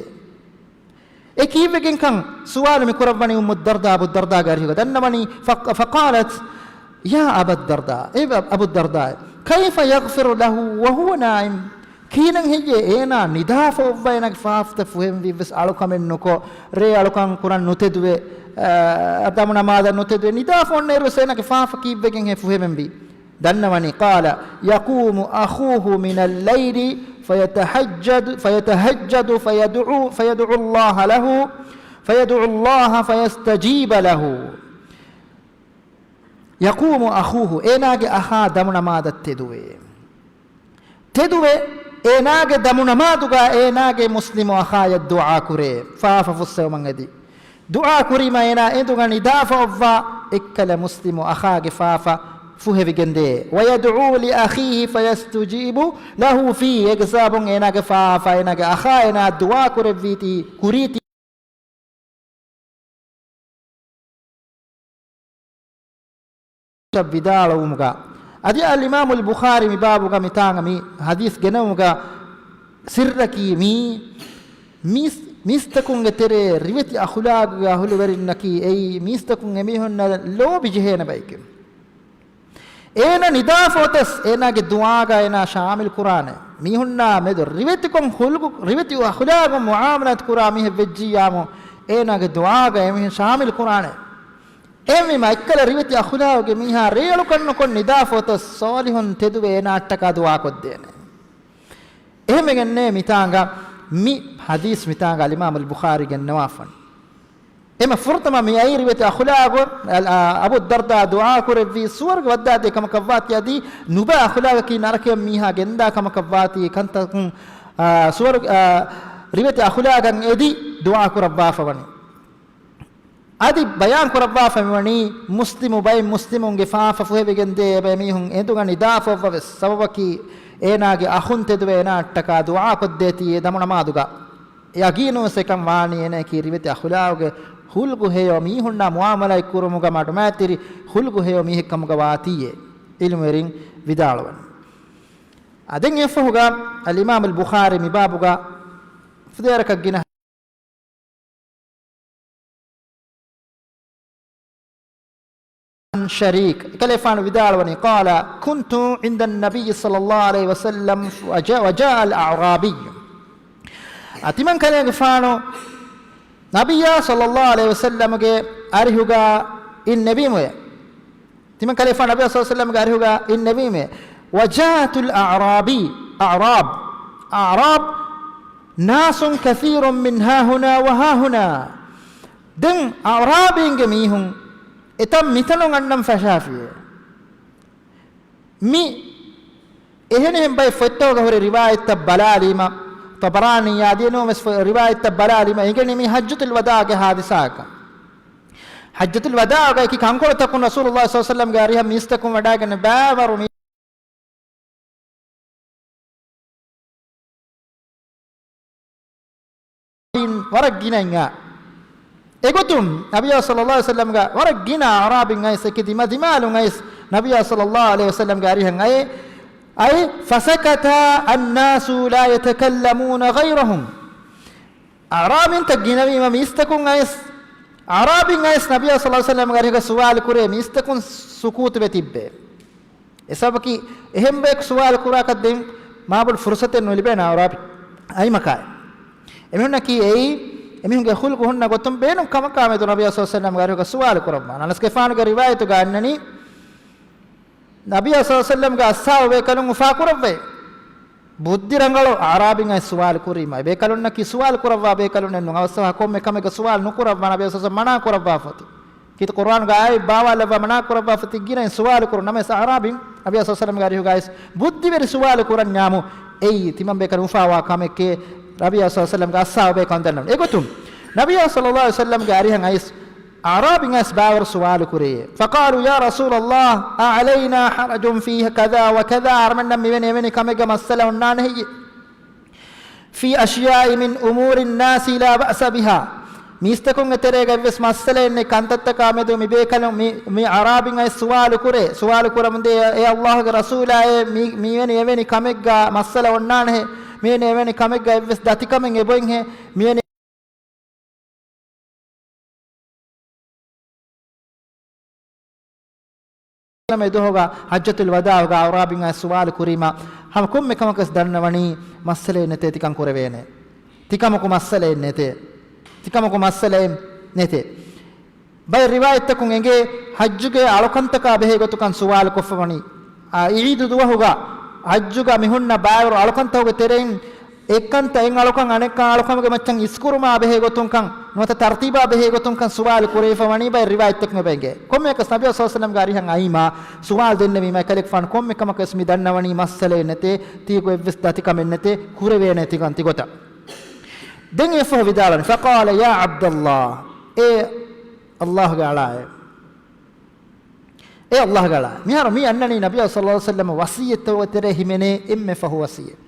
އެ ކީއްވެގެންކަން ސުވާލު މި ކުރައްވަނީ އުއްމުއްދަރްދާ އަބޫ ދަރްދާގެ އަރިހުގަ ދަންނަވަނީ، ފަ-، فقالت يا أبا الدرداء، އޭ އަބޫ ދަރްދާ، كيف يغفر له وهو نائم؟ ކިހިނެއް ހެއްޔޭ އޭނާ ނިދާފަ އޮއްވަ އޭނާގެ ފާފަތައް ފުހެންވީއްވެސް އަޅުކަމެއް ނުކޮށް، ރޭ އަޅުކަން ކުރަން ނުތެދުވެ، އާ، ދަމު ނަމާދަށް ނުތެދުވެ ނިދާފަ އޮންނައިރުވެސް އޭނާގެ ފާފަ ކީއްވެގެން ހޭ ފުހެވެންވީ؟ ދަންނަވަނީ، قال يقوم أخوه من الليل فيتهجد، فيتهجد فيدعو، فيدعو الله له، فيدعو الله فيستجيب له. يقوم أخوه، އޭނާގެ އަޚާ ދަމު ނަމާދަށް ތެދުވޭ. ތެދުވެ، އޭނާގެ ދަމު ނަމާދުގަ އޭނާގެ މުސްލިމު އަޚާޔަށް ދުޢާ ކުރޭ، ފާފަ ފުއްސެވުމަށް އެދި. ދުޢާ ކުރީމަ އޭނާ އެނދުގަ ނިދާފަ އޮއްވާ އެއްކަލަ މުސްލިމު އަޚާގެ ފާފަ ފުހެވިގެންދޭ. ويدعو لأخيه فيستجيب له فيه، އޭގެ ސަބަބުން އޭނާގެ ފާފަ އޭނާގެ އަޚާ އޭނާ ދުޢާ ކުރެއްވީތީ ކުރީތީ. ވިދާޅުވުމުގަ އަދި އަލްއިމާމުލް ބުޚާރީ މި ބާބުގަ މިތާނގަ މި ޙަދީޘް ގެނައުމުގަ ސިއްރަކީ މީ، މީސް-، މީސްތަކުންގެ ތެރޭ ރިވެތި އަޚުލާގުގެ އަހުލުވެރިންނަކީ އެއީ މީސްތަކުން އެމީހުންނަށް ލޯބި ޖެހޭނެ ބައެކެވެ. އޭނަ ނިދާފަ އޮތަސް އޭނާގެ ދުޢާގަ އޭނާ ޝާމިލް ކުރާނެ. މީހުންނާ މެދު ރިވެތިކޮށް ޚުލްޤު، ރިވެތި އަޚުލާގުން މުޢާމަލާތު ކުރާ މީހެއް ވެއްޖިއްޔާމު، އޭނާގެ ދުޢާގަ އެމީހުން ޝާމިލް ކުރާނެ. އެހެންވީމަ އެއްކަލަ ރިވެތި އަޚުލާގުގެ މީހާ ރޭއަޅުކަން ނުކޮށް ނިދާފަ އޮތަސް ޞާލިޙުން ތެދުވެ އޭނާއަށްޓަކާ ދުޢާ ކޮށްދޭނެ. އެހެންވެގެންނޭ މިތާނގަ މި ޙަދީޘް މިތާނގަ އަލްއިމާމުލް ބުޚާރީ ގެންނަވާފަން. އެމަ ފުރަތަމަ މި އައީ ރިވެތި އަޚުލާގު، އަ، އަބޫ ދަރްދާ ދުޢާ ކުރެއްވީ ސުވަރުގެ ވައްދާދޭ ކަމަކަށްވާތީ އަދި ނުބައި އަޚުލާގަކީ ނަރަކަޔަށް މީހާ ގެންދާ ކަމަކަށްވާތީ ކަންތަކުން، އަ، ސުވަރު، އަ، ރިވެތި އަޚުލާގަށް އެދި ދުޢާ ކުރައްވާފަ ވަނީ. އަދި ބަޔާން ކުރައްވާފަ މިވަނީ މުސްލިމު ބައެއް މުސްލިމުންގެ ފާފަ ފުހެވިގެންދޭ އެބަ އެމީހުން އެނދުގަ ނިދާފަ އޮއްވަވެސް ސަބަބަކީ އޭނާގެ އަޚުން ތެދުވެ އޭނާއަށްޓަކާ ދުޢާ ކޮށްދޭތީ އެ ދަމު ނަމާދުގަ. ޔަގީނުވެސް އެކަން ވާނީ އޭނައަކީ ރިވެތި އަޚުލާގުގެ ހުލްގު ހެޔޮ މީހުންނާ މުޢާމަލާތް ކުރުމުގަ މަޑުމައިތިރި ހުލްގު ހެޔޮ މީހެއް ކަމުގަ ވާތީއޭ ޢިލްމުވެރިން ވިދާޅުވަނީ. އަ، ދެން އެފަހުގަ އަލްއިމާމުލް ބުޚާރީ މި ބާބުގަ ފުދޭވަރަކަށް ގިނަ ޝަރީކް ކަލޭފާނު ވިދާޅުވަނީ، قال كنت عند النبي صلى الله عليه وسلم وجاء، وجاء الأعرابي. އަ، ތިމަން ކަލޭގެފާނު ނަބިއްޔާ ޞައްލައްލާހު ޢަލައިހި ވަސައްލަމްގެ އަރިހުގަ އިންނެވީމުވެ. ތިމަން ކަލޭފާނު ނަބިއްޔާ ޞައްލައްލާހު ޢަލައިހި ވަސައްލަމްގެ އަރިހުގަ އިންނެވީމެ. وجاءت الأعرابي، އަޢްރާބް، އަޢްރާބް، ناس كثير من هاهنا وهاهنا. ދެން އަޢްރާބީންގެ މީހުން އެތަން މިތަނުން އަންނަން ފަށާފިއޭ. މި އެހެނިހެން ބައެއް ފޮތްތަކުގަ ހުރި ރިވާޔަތްތައް ބަލާލީމަ، ޠަބަރާނީއާ އަދި ނޫންވެސް ފޮ-، ރިވާޔަތްތައް ބަލާލީމަ އެނގެނީ މީ ޙައްޖަތުލް ވަދާޢުގެ ޙާދިސާއަކަށް. ޙައްޖަތުލް ވަދާޢުގައި އެކި ކަންކޮޅުތަކުން ރަސޫލުﷲ ޞައްލައްލާހު ޢަލައިހި ވަސައްލަމްގެ އަރިހަށް މީސްތަކުން ވަޑައިގެން ބައިވަރު މީ ވަރަށް ގިނައިން އާ. އެގޮތުން ނަބިއްޔާ ޞައްލައްލާހު ޢަލައިހި ވަސައްލަމްގެ ވަރަށް ގިނަ އަޢްރާބީން އައިސް އެކި ދިމަ ދިމާލުން އައިސް ނަބިއްޔާ ޞައްލައްލާހު ޢަލައިހި ވަސައްލަމްގެ އަރިހަށް އައި، އައި، فسكت الناس لا يتكلمون غيرهم. އަޢްރާބީންތައް ގިނަވީމަ މީސްތަކުން އައިސް އަޢްރާބީން އައިސް ނަބިއްޔާ ޞައްލަﷲު ޢަލައިހި ވަސައްލަމްގެ އަރިހުގަ ސުވާލު ކުރޭ، މީސްތަކުން ސުކޫތުވެ ތިއްބޭ. އެ ސަބަބަކީ އެހެން ބަޔަކު ސުވާލު ކުރާކަށް ދެން މާބޮޑު ފުރުޞަތެއް ނުލިބޭނެ އަޢްރާބީ އައިމަކާއި. އެމީހުންނަކީ އެއީ، އެމީހުންގެ ޚުލްޤު ހުންނަ ގޮތުން ބޭނުން ކަމަކާ މެދު ނަބިއްޔާ ޞައްލަﷲު ޢަލައިހި ވަސައްލަމްގެ އަރިހުގަ ސުވާލު ކުރައްވާނެ. އަނަސްގެފާނުގެ ރިވާޔަތުގަ އަންނަނީ، ނަބިއްޔާ ޞައްލަﷲު ޢަލައިހި ވަސައްލަމްގެ އަޞްޙާބު ބޭކަލުން އުފާކުރައްވައޭ. ބުއްދި ރަނގަޅު އަޢްރާބީން އައިސް ސުވާލު ކުރީމަ، އެބޭކަލުންނަކީ ސުވާލު ކުރައްވާ ބޭކަލުންނެއް ނޫން. އަވަސްވާ ކޮންމެ ކަމެއްގަ ސުވާލު ނުކުރައްވާ ނަބިއްޔާ ޞައްލަﷲު ޢަލައިހި ވަސައްލަމް މަނާ ކުރައްވާފަތި. ކީރިތި ޤުރްއާނުގަ އާޔަތް ބާވާލައްވާ މަނާ ކުރައްވާފަތި ގިނައިން ސުވާލު ކުރުން. ނަމަވެސް އަޢްރާބީން ނަބިއްޔާ ޞައްލަﷲު ޢަލައިހި ވަސައްލަމްގެ އަރިހުގައިސް ބުއްދިވެރި ސުވާލު ކުރަންޏާމު، އެއީ ތިމަން ބޭކަލުން އުފާވާ ކަމެކޭ ނަބިއްޔާ ޞައްލަﷲު ޢަލައިހި ވަސައްލަމްގެ އަޞްޙާބު ބޭކަލުން ދަންނަވަން. އެގޮތުން ނަބިއްޔާ ޞައްލަﷲު ޢަލައިހި ވަސައްލަމްގެ އަރިހަށް އައިސް އަޢްރާބީން އައިސް ބާވަރު ސުވާލު ކުރެއޭ. فقالوا يا رسول الله أعلينا حرج في كذا وكذا، އަޅުގަނޑަށް މިވެނި އެވެނި ކަމެއްގަ މައްސަލަ އޮންނާނެ ހެއްޔޭ؟ في أشياء من أمور الناس لا بأس بها. މީސްތަކުންގެ ތެރޭގަ އެއްވެސް މައްސަލައެއް ނެތް ކަންތައްތަކާ މެދު މި ބޭކަލުން މި، މި އަޢްރާބީން އައިސް ސުވާލު ކުރޭ، ސުވާލު ކުރަމުންދޭ، އޭ ﷲގެ ރަސޫލާއޭ، މި، މިވެނި އެވެނި ކަމެއްގަ މައްސަލަ އޮންނާނެހޭ، މިވެނި އެވެނި ކަމެއްގަ އެއްވެސް ދަތިކަމެއް އެބޮތްހޭ، މިވެނި މެ ދުވަހުގަ ޙައްޖަތުލް ވަދާޢުގަ އަޢްރާބީން އައިސް ސުވާލު ކުރީމަ، ހަމަ ކޮންމެ ކަމަކަސް ދަންނަވަނީ މައްސަލައެއް ނެތޭ ތިކަން ކުރެވޭނެ. ތިކަމަކު މައްސަލައެއް ނެތޭ. ތިކަމަކު މައްސަލައެއް ނެތޭ. ބައެއް ރިވާޔަތްތަކުން އެނގޭ، ޙައްޖުގެ އަޅުކަންތަކާ ބެހޭ ގޮތުކަން ސުވާލު ކޮށްފަވަނީ. އާ، ޢީދު ދުވަހުގަ ޙައްޖުގަ މި ހުންނަ ބާވަރު އަޅުކަންތަކުގެ ތެރެއިން އެއްކަންތައް އެއް އަޅުކަން އަނެއް އަޅުކަމުގެ މައްޗަށް އިސްކުރުމާ ބެހޭ ގޮތުންކަން ނުވަތަ ތަރުތީބާ ބެހޭ ގޮތުންކަން ސުވާލު ކުރެވިފަވަނީ ބައެއް ރިވާޔަތްތަކުން އެބަ އެނގޭ. ކޮންމެއަކަސް ނަބިއްޔާ ޞައްލަﷲު ޢަލައިހި ވަސައްލަމްގެ އަރިހަށް އައީމާ ސުވާލު ދެންނެވީމާ އެކަލޭގެފާނު ކޮންމެ ކަމަކަސް މި ދަންނަވަނީ މައްސަލައެއް ނެތޭ، ތީކު އެއްވެސް ދަތިކަމެއް ނެތޭ، ކުރެވޭނެ ތިކަން ތިގޮތަށް. ދެން އެއަށްފަހު ވިދާޅުވަނީ، فقال يا عبد الله، އޭ ﷲގެ އަޅާއޭ. އޭ ﷲގެ އަޅާ، މިހާރު މި އަންނަނީ ނަބިއްޔާ ޞައްލަﷲު ޢަލައިހި ވަސައްލަމް ވަޞިއްޔަތްތަކުގެ ތެރޭ ހިމެނޭ އެންމެ ފަހު ވަޞިއްޔަތް.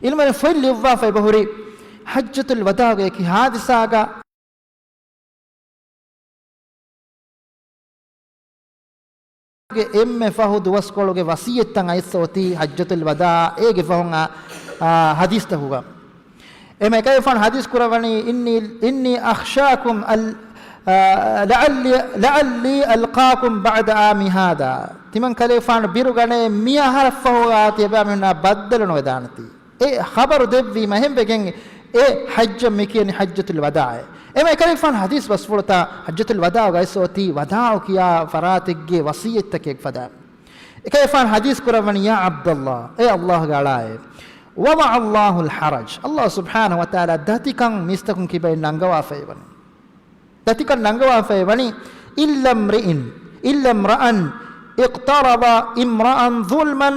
ޢިލްމުވެރިން ފޮތް ލިޔުއްވާފަ އެބަހުރި، ޙައްޖަތުލް ވަދާޢުގެ އެކި ޙާދިސާގަ އެންމެ ފަހު ދުވަސްކޮޅުގެ ވަޞިއްޔަތްތައް އައިސް އޮތީ ޙައްޖަތުލް ވަދާޢުގެ ފަހުން އާ، އާ، ޙަދީޘްތަކުގަ. އެމަ އެކަލޭގެފާނު ޙަދީޘް ކުރައްވަނީ، إني، إني أخشاكم ال-، އާ، لعلي، لعلي ألقاكم بعد عامي هذا. ތިމަން ކަލޭގެފާނު ބިރުގަނޭ މި އަހަރަށްފަހު އާ ތިޔަބައިމީހުންނާ ބައްދަލު ނުވެދާނެތީ. އެ ޚަބަރު ދެއްވީމަ އެހެންވެގެން އެ ޙައްޖަށް މި ކިޔަނީ ޙައްޖަތުލް ވަދާޢޭ. އެމަ އެކަލޭގެފާނު ޙަދީޘް ބަސްފުޅުތައް ޙައްޖަތުލް ވަދާޢުގައި އޮތީ ވަދާޢު ކިޔާ ފަރާތެއްގެ ވަޞިއްޔަތްތަކެއް ފަދަ. އެކަލޭގެފާނު ޙަދީޘް ކުރައްވަނީ، يا عبد الله، އޭ ﷲގެ އަޅާއޭ، وضع الله الحرج، ﷲ ސުބްޙާނަހޫ ވަތަޢާލާ ދަތިކަން މީސްތަކުން ކިބައިން ނަންގަވާފައިވަނީ. ދަތިކަން ނަންގަވާފައިވަނީ، إلا امرئ، إلا امرأ اقترض امرأ ظلما،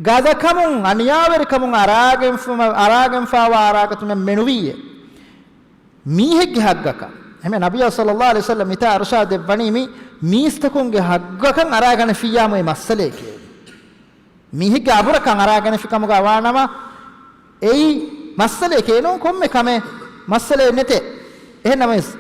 ގަދަކަމުން، އަނިޔާވެރިކަމުން އަރާގެންފުމަ-، އަރާގެންފާވާ އަރާގަތުމެއް މެނުވީއޭ. މީހެއްގެ ޙައްޤަކަށް. އެހެން ނަބިއްޔާ ޞައްލަﷲު ޢަލައިހި ވަސައްލަމް މިތާ އިރުޝާދު ދެއްވަނީ މި މީސްތަކުންގެ ޙައްޤަކަށް އަރާގަނެފިއްޔާމު އެ މައްސަލައެކޭ. މީހެއްގެ އަބުރަކަށް އަރާގަނެފި ކަމުގަ ވާނަމަ، އެއީ މައްސަލައެކޭ ނޫން ކޮންމެ ކަމެއް މައްސަލައެއް ނެތޭ. އެހެން ނަމަވެސް،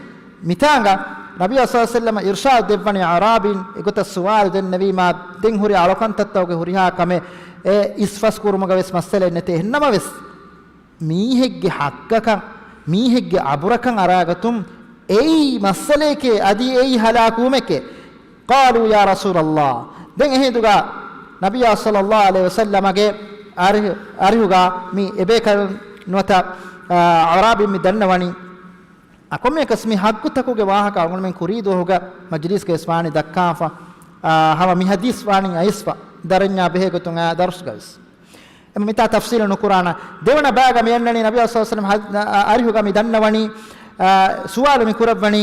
މިތާނގަ ނަބިއްޔާ ޞައްލަﷲު ޢަލައިހި ވަސައްލަމަ އިރުޝާދު ދެއްވަނީ އަޢްރާބީން އެގޮތަށް ސުވާލު ދެންނެވީމާ، ދެން ހުރި އަޅުކަންތައްތަކުގެ ހުރިހާ ކަމެއް އެ އިސްފަސް ކުރުމުގަ ވެސް މައްސަލައެއް ނެތޭ. އެހެން ނަމަވެސް، މީހެއްގެ ޙައްޤަކަށް، މީހެއްގެ އަބުރަކަށް އަރާގަތުން އެއީ މައްސަލައެކޭ، އަދި އެއީ ހަލާކުވުމެކޭ. قالوا يا رسول الله. ދެން އެހިނދުގަ ނަބިއްޔާ ޞައްލަﷲު ޢަލައިހި ވަސައްލަމަގެ އަރިހު-، އަރިހުގަ މި އެބޭކަލުން ނުވަތަ، އާ، އަޢްރާބީން މި ދަންނަވަނީ، އާ، ކޮންމެއަކަސް މި ޙައްޤުތަކުގެ ވާހަކަ އަޅުގަނޑުމެން ކުރީ ދުވަހުގަ މަޖިލީސްގައި ވެސް ވާނީ ދައްކާފަ، އާ، ހަމަ މި ޙަދީޘް ވާނީ އައިސްފަ ދަރަންޏާ ބެހޭ ގޮތުން އާ ދަރުސްގަ ވެސް. އެމަ މިތާ ތަފްޞީލު ނުކުރާނަ. ދެވަނަ ބައިގަ މި އަންނަނީ ނަބިއްޔާ ޞައްލަﷲު ޢަލައިހި ވަސައްލަމަ އަރިހުގަ މި ދަންނަވަނީ، އާ، ސުވާލު މި ކުރައްވަނީ،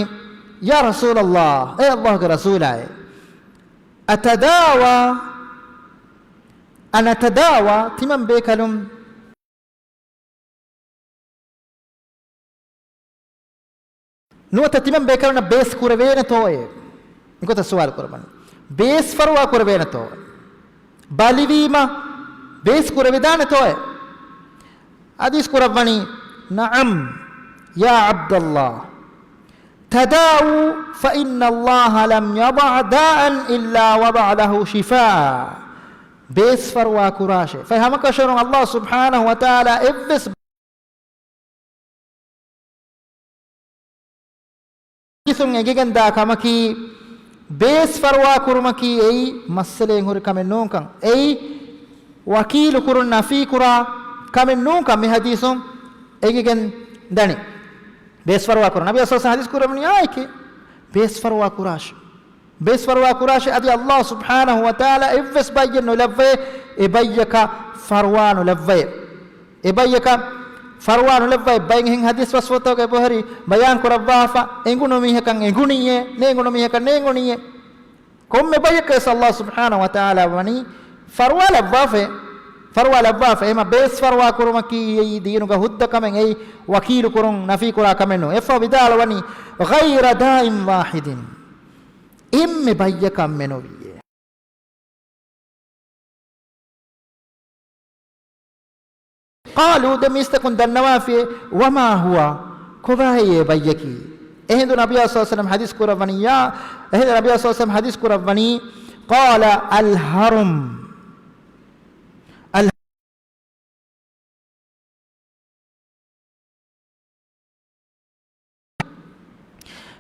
يا رسول الله، އޭ ﷲގެ ރަސޫލާއޭ، أتداوى، أنتداوى، ތިމަން ބޭކަލުން ނުވަތަ ތިމަން ބޭކަލުންނަށް ބޭސް ކުރެވޭނެތޯއޭ؟ މިގޮތަށް ސުވާލު ކުރައްވަނީ. ބޭސް ފަރުވާ ކުރެވޭނެތޯ؟ ބަލިވީމަ ބޭސް ކުރެވިދާނެތޯއޭ؟ ޙަދީޘް ކުރައްވަނީ، نعم يا عبد الله، تداووا فإن الله لم يضع داء إلا وضع له شفاء. ބޭސްފަރުވާ ކުރާށޭ. ފަހެ ހަމަކަށަވަރުން އައްލާހު ސުބްޙާނަހު ވަތަޢާލާ އެއްވެސް ޙަދީޘުން އެނގިގެންދާ ކަމަކީ، ބޭސްފަރުވާ ކުރުމަކީ އެއީ މައްސަލައެއް ހުރި ކަމެއް ނޫންކަން. އެއީ ވަކީލު ކުރުން ނަފީ ކުރާ ކަމެއް ނޫންކަން މި ޙަދީޘުން އެނގިގެން ދަނީ. ބޭސްފަރުވާ ކުރުން. ނަބީ ޞައްލައްލާހު ޢަލައިހި ވަސައްލަމަ ޙަދީޘް ކުރައްވަނީ އާއެކޭ. ބޭސްފަރުވާ ކުރާށޭ. ބޭސްފަރުވާ ކުރާށޭ އަދި އައްލާހު ސުބްޙާނަހު ވަތަޢާލާ އެއްވެސް ބައްޔެއް ނުލައްވައޭ، އެ ބައްޔަކަށް ފަރުވާ ނުލައްވައޭ. އެ ބައްޔަކަށް ފަރުވާ ނުލައްވައޭ. ބައެއް އެހެން ޙަދީޘް ބަސްފުޅުތަކުގައި ބުޚާރީ ބަޔާން ކުރައްވާފަ، އެނގުނު މީހަކަށް އެނގުނިއްޔޭ، ނޭނގުނު މީހަކަށް ނޭނގުނިއްޔޭ. ކޮންމެ ބައްޔަކަށް ވެސް އައްލާހު ސުބްޙާނަހު ވަތަޢާލާ ވަނީ ފަރުވާ ލައްވާފައޭ. ފަރުވާ ލައްވާފަ. އެހެންމަ ބޭސްފަރުވާ ކުރުމަކީ އެއީ ދީނުގަ ހުއްދަ ކަމެއް. އެއީ ވަކީލު ކުރުން ނަފީ ކުރާ ކަމެއް ނޫން. އެއަށްފަހު ވިދާޅުވަނީ، "غير داء واحد." އެންމެ ބައްޔަކަށް މެނުވިއޭ. قالوا، ދެން މީސްތަކުން ދަންނަވާފިއޭ، "وما هو؟" ކޮބާހޭ އެ ބައްޔަކީ؟ އެހިނދު ނަބިއްޔާ ޞައްލައްލާހު ޢަލައިހި ވަސައްލަމަ ޙަދީޘް ކުރައްވަނީ، އެހިނދު ނަބިއްޔާ ޞައްލައްލާހު ޢަލައިހި ވަސައްލަމަ ޙަދީޘް ކުރައްވަނީ، قال، "الهرم." އަލް-،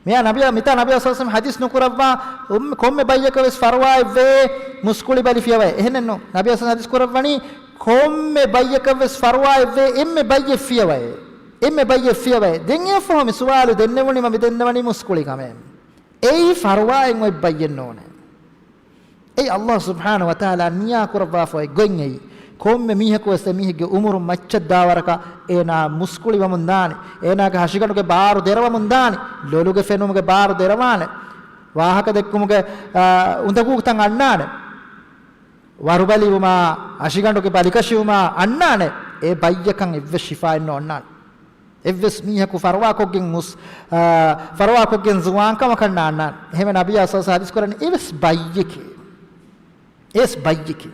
މިއާ ނަބިއްޔާ، މިތާ ނަބިއްޔާ ޞައްލައްލާހު ޢަލައިހި ވަސައްލަމަ ޙަދީޘް ނުކުރައްވާ، އުން-، ކޮންމެ ބައްޔަކަށް ވެސް ފަރުވާއެއްވޭ މުސްކުޅި ބަލި ފިޔަވައޭ. އެހެނެއްނު. ނަބިއްޔާ ޞައްލައްލާހު ޢަލައިހި ވަސައްލަމަ ޙަދީޘް ކުރައްވަނީ، ކޮންމެ ބައްޔަކަށް ވެސް ފަރުވާއެއްވޭ، އެންމެ ބައްޔެއް ފިޔަވައޭ. އެންމެ ބައްޔެއް ފިޔަވައޭ. ދެން އެއަށްފަހު މި ސުވާލު ދެންނެވުނީމަ މި ދެންނެވަނީ މުސްކުޅި ކަމޭ. އެއީ ފަރުވާއެއް އޮތް ބައްޔެއް ނޫނޭ. އެއީ އައްލާހު ސުބްޙާނަހު ވަތަޢާލާ ނިޔާ ކުރައްވާފަ އޮތް ގޮތް އެއީ. ކޮންމެ މީހަކު ވެސް އެ މީހެއްގެ އުމުރު މައްޗަށް ދާވަރަކަށް އޭނާ މުސްކުޅިވަމުން ދާނެ. އޭނާގެ ހަށިގަނޑުގެ ބާރު ދެރަވަމުން ދާނެ. ލޮލުގެ ފެނުމުގެ ބާރު ދެރަވާނެ. ވާހަކަ ދެއްކުމުގެ، އާ، އުނދަގޫތައް އަންނާނެ. ވަރުބަލިވުމާ، ހަށިގަނޑުގެ ބަލިކަށިވުމާ އަންނާނެ. އެ ބައްޔަކަށް އެއްވެސް ޝިފާއެއް ނޯންނާނެ. އެއްވެސް މީހަކު ފަރުވާކޮށްގެން މުސް-، އާ، ފަރުވާކޮށްގެން ޒުވާންކަމަކަށް ނާންނާނެ. އެހެންވެ ނަބިއްޔާ ޞައްލައްލާހު ޢަލައިހި ވަސައްލަމަ ޙަދީޘް ކުރަނީ އެވެސް ބައްޔެކޭ. އެވެސް ބައްޔެކޭ.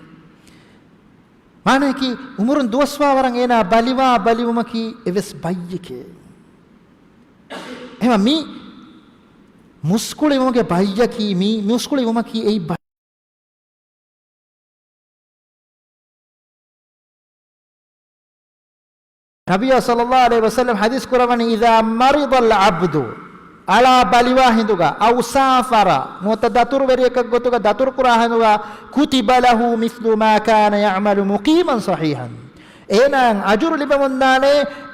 މާނަޔަކީ އުމުރުން ދުވަސްވާ ވަރަށް އޭނާ ބަލިވާ ބަލިވުމަކީ އެވެސް ބައްޔެކޭ. އެހެންވެ މި މުސްކުޅިވުމުގެ ބައްޔަކީ، މި މުސްކުޅިވުމަކީ އެއީ ބައް-، ނަބިއްޔާ ޞައްލައްލާހު ޢަލައިހި ވަސައްލަމަ ޙަދީޘް ކުރައްވަނީ، "إذا مرض العبد" އަޅާ ބަލިވާ ހިނދުގަ، "أو سافر" ނުވަތަ ދަތުރުވެރިއަކަށް ގޮތުގަ ދަތުރުކުރާ ހިނދުގަ، "كتب له مثل ما كان يعمل مقيما صحيحا" އޭނާއަށް އަޖުރު ލިބެމުންދާނެ،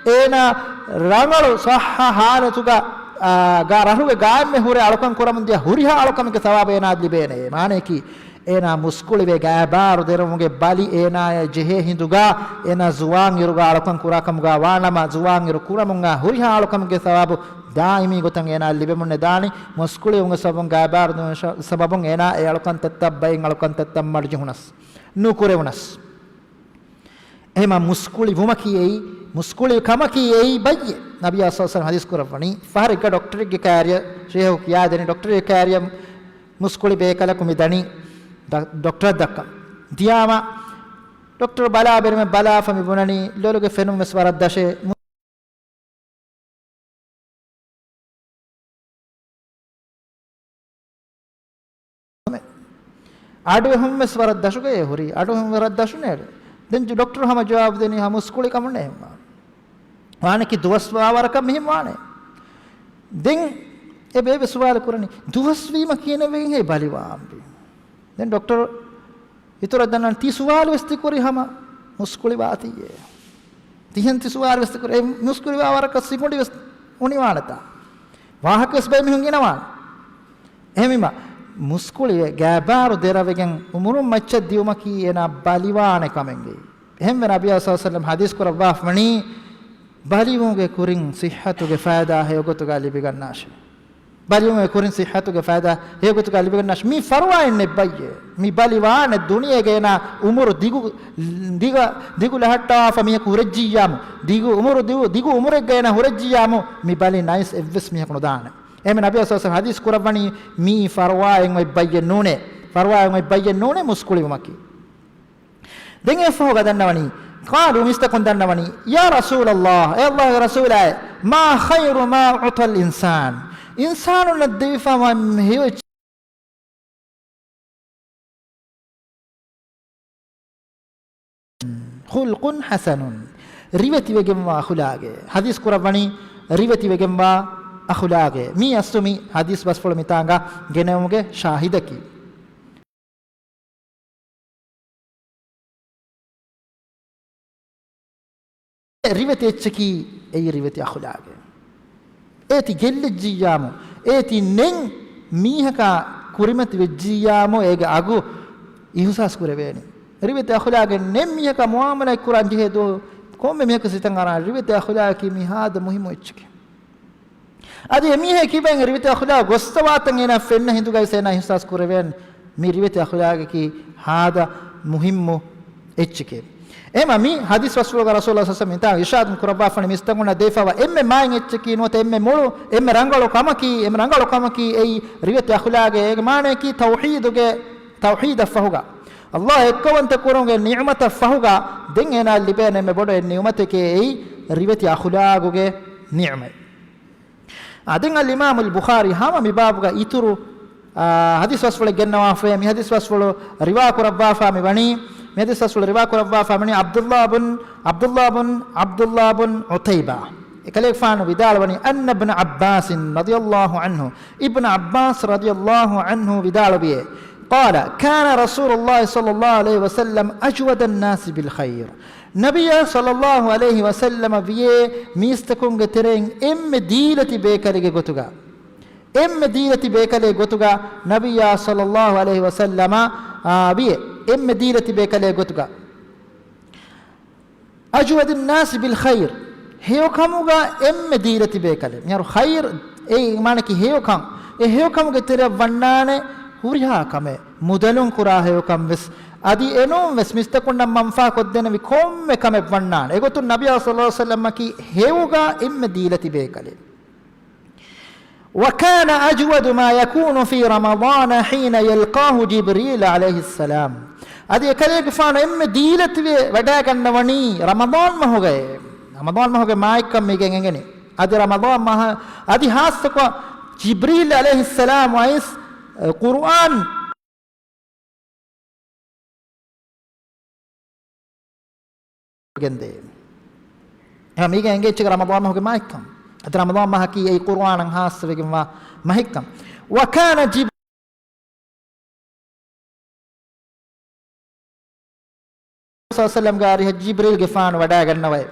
އޭނާ ރަނގަޅު ޞައްޙަ ޙާލަތުގަ، އާ، ގާ ރަށުގެ ގާއިމްވެ ހުރެ އަޅުކަން ކުރަމުންދިޔަ ހުރިހާ އަޅުކަމެއްގެ ޘަވާބު އޭނާއަށް ލިބޭނެ. މާނަޔަކީ، އޭނާ މުސްކުޅިވެ ގާބާރު ދެރަވުމުގެ ބަލި އޭނާއަށް ޖެހޭ ހިނދުގަ، އޭނާ ޒުވާންއިރުގަ އަޅުކަން ކުރާކަމުގަ ވާނަމަ، ޒުވާންއިރު ކުރަމުން އާ ހުރިހާ އަޅުކަމެއްގެ ޘަވާބު ދާއިމީ ގޮތަށް އޭނާއަށް ލިބެމުންނެދާނީ، މުސްކުޅިވުމުގެ ސަބަބުން ގާބާރު ދެވުމުގެ ސަ-، ސަބަބުން އޭނާ އެ އަޅުކަންތައްތައް ބައެއް އަޅުކަންތައްތައް މަޑުޖެހުނަސް، ނުކުރެވުނަސް. އެހެންމަ މުސްކުޅި ވުމަކީ އެއީ، މުސްކުޅި ކަމަކީ އެއީ ބައްޔެއް. ނަބިއްޔާ ޞައްލައްލާހު ޢަލައިހި ވަސައްލަމަ ޙަދީޘް ކުރައްވަނީ، ފަހަރެއްގަ ޑޮކްޓަރެއްގެ ކާރިޔަށް ޝޭހު ކިޔާދެނީ، ޑޮކްޓަރެއްގެ ކާރިޔަށް މުސްކުޅި ބޭކަލަކު މި ދަނީ ޑޮ-، ޑޮކްޓަރަށް ދައްކަން. ދިޔާމަ ޑޮކްޓަރު ބަލާ ބެލުމެއް ބަލާފަ މި ބުނަނީ، ލޮލުގެ ފެނުން ވެސް ވަރަށް ދަށޭ. އަޑުއެހުން ވެސް ވަރަށް ދަށުގައޭ ހުރީ. އަޑުއެހުން ވަރަށް ދަށުނޭ. ދެން ޖު-، ޑޮކްޓަރު ހަމަ ޖަވާބު ދެނީ ހަމަ މުސްކުޅި ކަމުންނޭ އެހެންވާނެ. ވާނެކި ދުވަސް ވާ ވަރަކަށް މިހެން ވާނެ. ދެން އެ ބޭބެ ސުވާލު ކުރަނީ، ދުވަސް ވީމަ ކިހިނެއް ވެގެން ހޭ ބަލިވާންވީ؟ ދެން ޑޮކްޓަރު އިތުރަށް ދަންނަވަނީ، ތި ސުވާލު ވެސް ތި ކުރީ ހަމަ މުސްކުޅި ވާތީއޭ. ތިހެން ތި ސުވާލު ވެސް ތި ކުރީ، އެ މުސްކުޅި ވާ ވަރަކަށް ސިކުނޑި ވެސް އުނިވާނެތާ. ވާހަކަ ވެސް ބައެއް މީހުން ގިނަވާނެ. އެހެންވީމަ، މުސްކުޅިވެ ގާބާރު ދެރަވެގެން އުމުރުން މައްޗަށް ދިއުމަކީ އޭނާ ބަލިވާނެ ކަމެއްގައި. އެހެންވެ ނަބިއްޔާ ޞައްލައްލާހު ޢަލައިހި ވަސައްލަމަ ޙަދީޘް ކުރައްވާފަ ވަނީ، ބަލިވުމުގެ ކުރިން ޞިއްޙަތުގެ ފައިދާ ހެޔޮގޮތުގަ ލިބިގަންނާށޭ. ބަލިވުމުގެ ކުރިން ޞިއްޙަތުގެ ފައިދާ ހެޔޮގޮތުގަ ލިބިގަންނާށޭ. މީ ފަރުވާއެއް ނެތް ބައްޔޭ. މި ބަލިވާނެ ދުނިޔޭގަ އޭނާ އުމުރު ދިގު، ދިގަ، ދިގު ލަހައްޓާފަ މީހަކު ހުރެއްޖިއްޔާމު، ދިގު އުމުރު، ދިގު، ދިގު އުމުރެއްގަ އޭނާ ހުރެއްޖިއްޔާމު، މި ބަލި ނައިސް އެއްވެސް މީހަކު ނުދާނެ. އެހެންވެ ނަބިއްޔާ ޞައްލައްލާހު ޢަލައިހި ވަސައްލަމަ ޙަދީޘް ކުރައްވަނީ، މީ ފަރުވާއެއް އޮތް ބައްޔެއް ނޫނޭ. ފަރުވާއެއް އޮތް ބައްޔެއް ނޫނޭ މުސްކުޅިވުމަކީ. ދެން އެއަށްފަހު ދަންނަވަނީ، قالوا، މީސްތަކުން ދަންނަވަނީ، يا رسول الله، އޭ އައްލާހުގެ ރަސޫލާއޭ، ما خير ما أعطى الإنسان، އިންސާނުންނަށް ދެވިފަވާ ހެޔޮ خلق حسن. ރިވެތިވެގެންވާ އަޚުލާގެއް. ޙަދީޘް ކުރައްވަނީ ރިވެތިވެގެންވާ އަޚުލާގެއް. މީ އަސްލު މި ޙަދީޘް ބަސްފުޅު މިތާނގަ ގެނެވުމުގެ ޝާހިދަކީ. ރިވެތި އެއްޗަކީ އެއީ ރިވެތި އަޚުލާގެއް. އޭތި ގެއްލިއްޖިއްޔާމު، އޭތި ނެތް މީހަކާ ކުރިމަތި ވެއްޖިއްޔާމު، އޭގެ އަގު އިޙުސާސް ކުރެވޭނެ. ރިވެތި އަޚުލާގެއް ނެތް މީހަކާ މުއާމަލާތް ކުރާން ޖެހޭ ދުވަހު ކޮންމެ މީހަކު ސިތަން އަރާނެ. ރިވެތި އަޚުލާގަކީ މި ހާދަ މުހިއްމު އެއްޗެކޭ. އަދި އެމީހެއް ކިބައިން ރިވެތި އަޚުލާގު ގޮއްސަވާތަން އޭނާ ފެންނަ ހިނދުގައި އޭނާ އިޙުސާސް ކުރެވޭނެ މި ރިވެތި އަޚުލާގަކީ ހާދަ މުހިއްމު އެއްޗެކޭ. އެހެންވީމަ މި ޙަދީޘް ބަސްފުޅުގަ ރަސޫލުﷲ ޞައްލަﷲ ޢަލައިހި ވަސައްލަމަ މިތާ އިރުޝާދު ކުރައްވާފަނީ މިސްތަކުންނަށް ދެވިފައިވާ އެންމެ މާތް އެއްޗަކީ ނުވަތަ އެންމެ މޮޅު، އެންމެ ރަނގަޅު ކަމަކީ، އެންމެ ރަނގަޅު ކަމަކީ އެއީ ރިވެތި އަޚުލާގެއް. އޭގެ މާނަޔަކީ ތައުޙީދުގެ، ތައުޙީދަށް ފަހުގަ، ﷲ އެއްކައުވަންތަ ކުރުމުގެ ނިޢުމަތަށް ފަހުގަ ދެން އޭނާ ލިބޭނެ އެންމެ ބޮޑު ނިޢުމަތެކޭ އެއީ ރިވެތި އަޚުލާގުގެ ނިޢުމަތް. އާ، ދެން އަލްއިމާމުލް ބުޚާރީ ހަމަ މި ބާބުގަ އިތުރު، އާ، ޙަދީޘް ބަސްފުޅެއް ގެންނަވާފައޭ. މި ޙަދީޘް ބަސްފުޅު ރިވާ ކުރައްވާފާ މި ވަނީ، މި ޙަދީޘް ބަސްފުޅު ރިވާ ކުރައްވާފާ މި ވަނީ ޢަބްދުﷲ ބުން، ޢަބްދުﷲ ބުން، ޢަބްދުﷲ ބުން ޢުތައިބާ. އެކަލޭގެފާނު ވިދާޅުވަނީ، أن ابن عباس رضي الله عنه، އިބްނު ޢައްބާސް ރަޟިޔަﷲ ޢަންހު ވިދާޅުވިއޭ، قال، كان رسول الله صلى الله عليه وسلم أجود الناس بالخير. ނަބިއްޔާ ޞައްލަﷲ ޢަލައިހި ވަސައްލަމަ ވިޔޭ މީސްތަކުންގެ ތެރެއިން އެންމެ ދީލަތި ބޭކަލެއްގެ ގޮތުގަ، އެންމެ ދީލަތި ބޭކަލެއް ގޮތުގަ ނަބިއްޔާ ޞައްލަﷲ ޢަލައިހި ވަސައްލަމަ، އާ، ވިޔޭ އެންމެ ދީލަތި ބޭކަލެއް ގޮތުގަ. أجود الناس بالخير، ހެޔޮކަމުގަ އެންމެ ދީލަތި ބޭކަލެއް. މިހާރު ޚައިރު، އެ މާނަކީ ހެޔޮކަން. އެ ހެޔޮކަމުގެ ތެރެއަށް ވަންނާނެ ހުރިހާ ކަމެއް، މުދަލުން ކުރާ ހެޔޮކަން ވެސް. އަދި އެނޫން ވެސް މީސްތަކުންނަށް މަންފާ ކޮށްދޭނެ މި ކޮންމެ ކަމެއް ވަންނާނެ. އެގޮތުން ނަބިއްޔާ ޞައްލަﷲ ޢަލައިހި ވަސައްލަމަކީ ހެޔޮގަ އެންމެ ދީލަތި ބޭކަލެއް. وكان أجود ما يكون في رمضان حين يلقاه جبريل عليه السلام. އަދި އެކަލޭގެފާނު އެންމެ ދީލަތިވެ ވަޑައިގަންނަވަނީ ރަމަޟާން މަހުގައޭ. ރަމަޟާން މަހުގެ މާތްކަން މިގެން އެނގެނީ. އަދި ރަމަޟާން މަހަށް، އަދި ހާއްސަކޮށް ޖިބްރީލް ޢަލައިހިއްސަލާމް އައިސް، އެ، ޤުރުއާން ގެންދޭ. އެހެން މީގެ އެނގޭ އެއްޗެއް ރަމަޟާން މަހުގެ މާތްކަން. އަދި ރަމަޟާން މަހަކީ އެއީ ޤުރުއާނަށް ހާއްސަވެގެންވާ މަހެއްކަން. وكان جبريل ޞައްލަﷲ ޢަލައިހި ވަސައްލަމްގެ އަރިހަށް ޖިބްރީލްގެފާނު ވަޑައިގަންނަވައި.